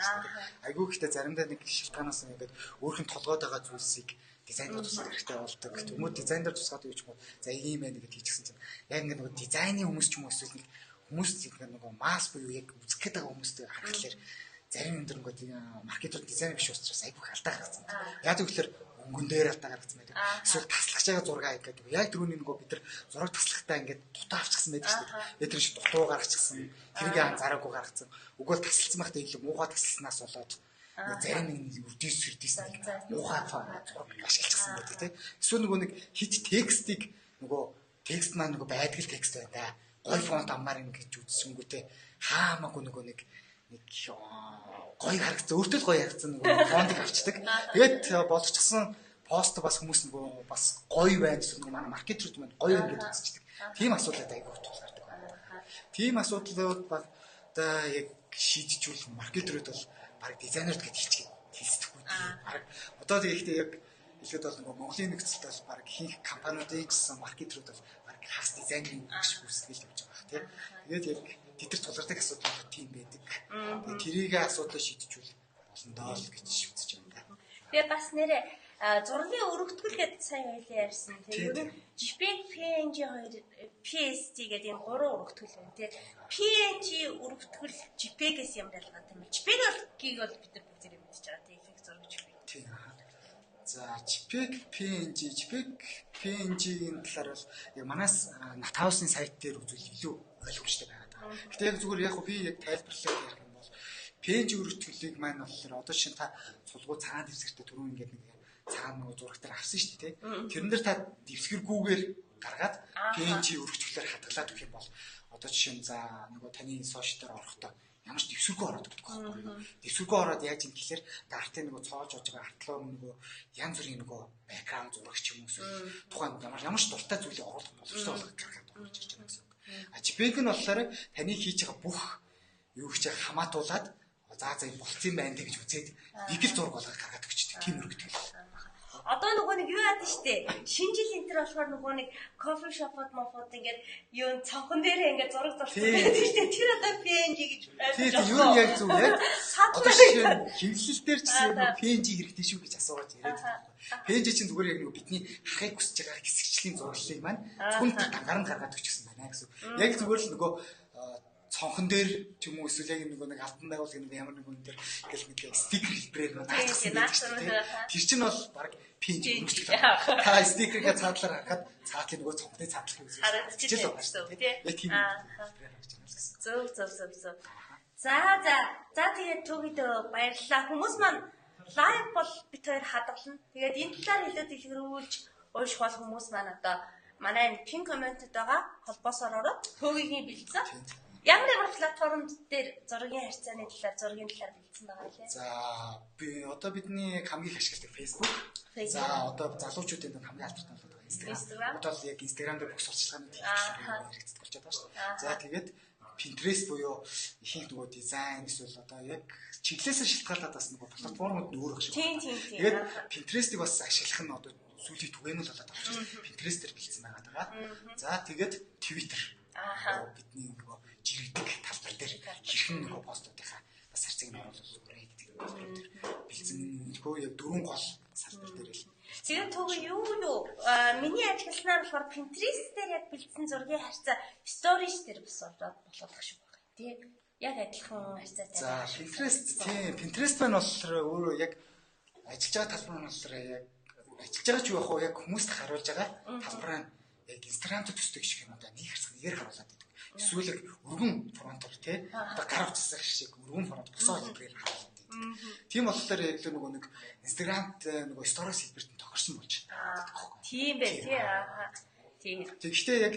Айгүй ихтэй заримдаа нэг шалтгаанаас ингээд өөрх нь толгойд байгаа зүйлсийг дизайнер тусгах хэрэгтэй болдог. Тэмүүт дизайнер тусгаад юу ч юм уу за ийм байна гэж хийчихсэн чинь яг ингээд нөгөө дизайны хүмүүс ч юм уу эсвэл нэг хүмүүс ингээд нөгөө масс буюу яг үзэх гээд байгаа хүмүүстэй харахаар зарим юм дэр нөгөө маркетер дизайн биш учраас айгүй алдаа гаргацсан. Яг гэвэл өнгөн дээр алдаа гаргацсан байдаг. Эсвэл таслах байгаа зураг гэдэг. Яг түрүүний нөгөө бид нар зураг таслахтаа ингээд дутуу авчихсан байдаг шүү дээ. Тэр шиг дутуу гаргачихсан. Тэрийг анзаараагүй гаргацсан. Үгүй бол тасалсан байхдаа илүү муухай тасалснаас болоод зарим нэг үрдээс сүрдээс нэг муухай зураг ашиглчихсан байдаг тий. Эсвэл нөгөө нэг хит текстийг нөгөө текст маань нөгөө байдаг л текст байна да. Гой фонт аммаар ингэж үзсэнгүүтээ хаамаагүй нөгөө нэг гоё харагдсан, өөртөө л гоё харагдсан нөгөө фонтыг авчдаг. Тэгээд болчихсон пост бас хүмүүс нөгөө бас гоё байна гэсэн нөгөө манай маркетерүүд маань гоё юм гэж үзчихдэг. Тийм асуудлууд айгүй тулгардаг байна. Тийм асуудлууд баг одоо яг шийдчихвэл маркетерүүд бол баг дизайнерд гэж хэлчихээ хэлцдэггүй. Баг одоо тэгэхдээ яг хэлэхэд бол нөгөө Монголын нөхцөлд бол баг ихэнх компаниудын гэсэн маркетерүүд бол баг хагас дизайнерын биш гүйцэтгэл явж байгаа тийм. Тэгээд яг тэд нар тулгардаг асуудлууд тийм байдаг. Тэгээд тэрийг асуудлаа шийдчихвэл болно доо л гэж үзэж байна. Тэгээ бас нэрээ зургийн өргөтгөл гэдээ сайн хоёлын ярьсан. Тэгээд ер нь JPEG, PNG хоёр PSD гэдэг энэ гурван өргөтгөл байна. Тэгээд PNG өргөтгөл JPEG-ээс ямар ялгаатай юм бэ? JPEG-ийг бол бид нар бүгдээрээ мэдчихэж байгаа. Тэгээд их зураг JPEG. Тийм. За JPEG, PNG, JPEG, PNG-ийн талаар бол яг манаас Nathouse-ын сайт дээр үзвэл илүү ойлгомжтой байгаа даа. Гэтэ яг зүгээр яг би яг тайлбарлаад ярих юм бол PNG өргөтгөлийг маань болохоор одоо жишээ нь та цулгуу цагаан дэвсгэртэй түрүүн ингээд нэг цагаан нөгөө зураг дээр авсан шүү дээ, тэ. Тэрэн дээр та дэвсгэргүүгээр гаргаад PNG өргөтгөлөөр хадгалаад өгөх юм бол одоо жишээ нь за нөгөө таны сошиал дээр орохдоо ямар ч дэвсгэргүй ороод өгдөг байхгүй юу. Дэвсгэргүй ороод яаж юм гэхэлэр артын нөгөө цоож оож байгаа артлоор нөгөө янз бүрийн нөгөө бэкграунд зураг ч юм уу эсвэл тухайн ямар ч дуртай зүйлийг оруулах боломжтой болгох гаргаад орж ирж байгаа гэсэн үг. А JPEG нь болохоор таны хийж байгаа бүх юу гэж хамаатуулаад за за энэ болцсон юм байна гэж үзээд нэг л зураг болгоод гаргаад өгчдөг. Тийм өргөтгөл. Одоо нөгөө нэг юу яадаг штэ. Шинэ жил энэ төр болохоор нөгөө нэг кофе шопод мофод ингээд юу цонхон дээрээ ингээд зураг зурсан байдаг штэ. Тэр одоо PNG гэж ойлгож байна. Тийм юу яг зөв яг. Одоо жишээ нь хэвлэл дээр ч гэсэн PNG хэрэгтэй шүү гэж асуугаад яриад байгаа. PNG чинь зүгээр яг нөгөө бидний харахыг хүсэж байгаа хэсэгчлийн зураглалыг маань зөвхөн тэр дангаар нь гаргаад өгчихсэн байна гэсэн. Яг зүгээр л нөгөө цонхон дээр ч юм уу эсвэл яг нөгөө нэг албан байгууллагын нэг ямар нэг хүн дээр ингээл нэг стикер хэлбэрээр наацсан байдаг шүү дээ. Тэр чинь бол баг PNG өргөжлөл. Та стикергээ цаадлаар харахад цаатлын нөгөө цонхны цаатлах юм харагдчихж байгаа шүү дээ. Яг тийм хэлбэрээр харж байна гэсэн. Зөв зөв зөв зөв. За за. За тэгээд түүхийдөө баярлалаа. Хүмүүс маань лайв бол бит хоёр хадгална. Тэгээд энэ талаар илүү дэлгэрүүлж унших бол хүмүүс маань одоо манай энэ пин комментэд байгаа холбоосоор ороод төөгийн бэлдсэн. Ямар ямар платформ дээр зургийн харьцааны талаар, зургийн талаар бэлдсэн байгаа лээ. За би одоо бидний хамгийн их ашигладаг Facebook. За одоо залуучуудын дунд хамгийн алдартай болоод байгаа Instagram. Одоо л яг Instagram дээр бүх сурталчилгаанууд хийх хэрэгцдэг болчиход байгаа шүү дээ. За тэгээд Pinterest буюу ихэнх нөгөө дизайн эсвэл одоо яг чиглэлээсээ шалтгаалаад бас нөгөө платформуд нь өөр байх шиг. Тэгээд Pinterest-ийг бас ашиглах нь одоо сүүлийн түгээмэл болоод байгаа учраас Pinterest дээр бэлдсэн байгаа даа. За тэгээд Twitter. Бидний нөгөө жирэгдэг талбар дээр хэрхэн нөгөө постуудынхаа бас харьцааг нь оруулах зүгээрээ гэдэг талбар дээр бэлдсэн нөхөө яг дөрвөн гол салбар дээр л. Тэгээд түүх юу миний ажигласнаар болохоор Pinterest дээр яг бэлдсэн зургийн харьцаа stories дээр бас ороод болох шиг байна тий. Яг адилхан харьцаатай. За Pinterest тий Pinterest маань болохоор өөрөө яг ажиллаж байгаа талбар нь болохоор яг ажиллаж байгаа ч юу яг уу яг хүмүүст харуулж байгаа талбар нь яг Instagram-д төсдөг шиг юм да. Нэг харьцаа нэгээр харуулад байдаг. Эсвэл яг өргөн фронтоор тий одоо гар утсах шиг өргөн фронт босоо хэлбэрээр харуулад байдаг. Тийм болохоор яг л нөгөө нэг Instagram-д нөгөө stories хэлбэрт нь тохирсон болж байдаг байхгүй. Тийм байх тий. Тийм. Тэгэхдээ яг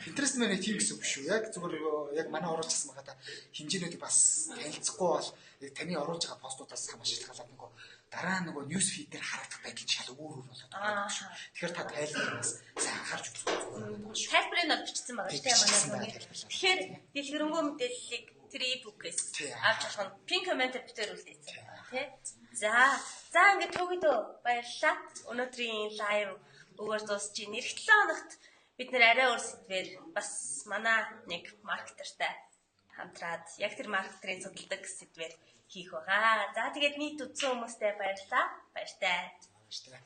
Pinterest маань тийм гэсэн үг шүү. Яг зүгээр яг манай оруулчихсан байгаа та хэмжээнүүдийг бас танилцахгүй бол яг таны оруулж байгаа постуудаас хамаа шалтгаалаад нөгөө дараа нөгөө news feed дээр харагдах байдал нь шал өөр өөр болоод байгаа шүү. Тэгэхээр та тайлбарыг бас сайн анхаарч үзэх зүгээр байгаа шүү. Тайлбарыг нь бичсэн байгаа шүү дээ манай хүн. Тэгэхээр дэлгэрэнгүй мэдээллийг тэр e-book-ээс авч болох нь pin comment-ээр битээр үлдээсэн тий. За за ингээд төгөөдөө баярлалаа. Өнөөдрийн лайв өгөөр дуусч байна. Ирэх 7 хоногт бид нэр арай өөр сэдвээр бас манай нэг маркетертай хамтраад яг тэр маркетерийн судалдаг сэдвээр хийх байгаа. За тэгээд нийт үзсэн хүмүүстээ баярлалаа. Баяртай. Баяртай.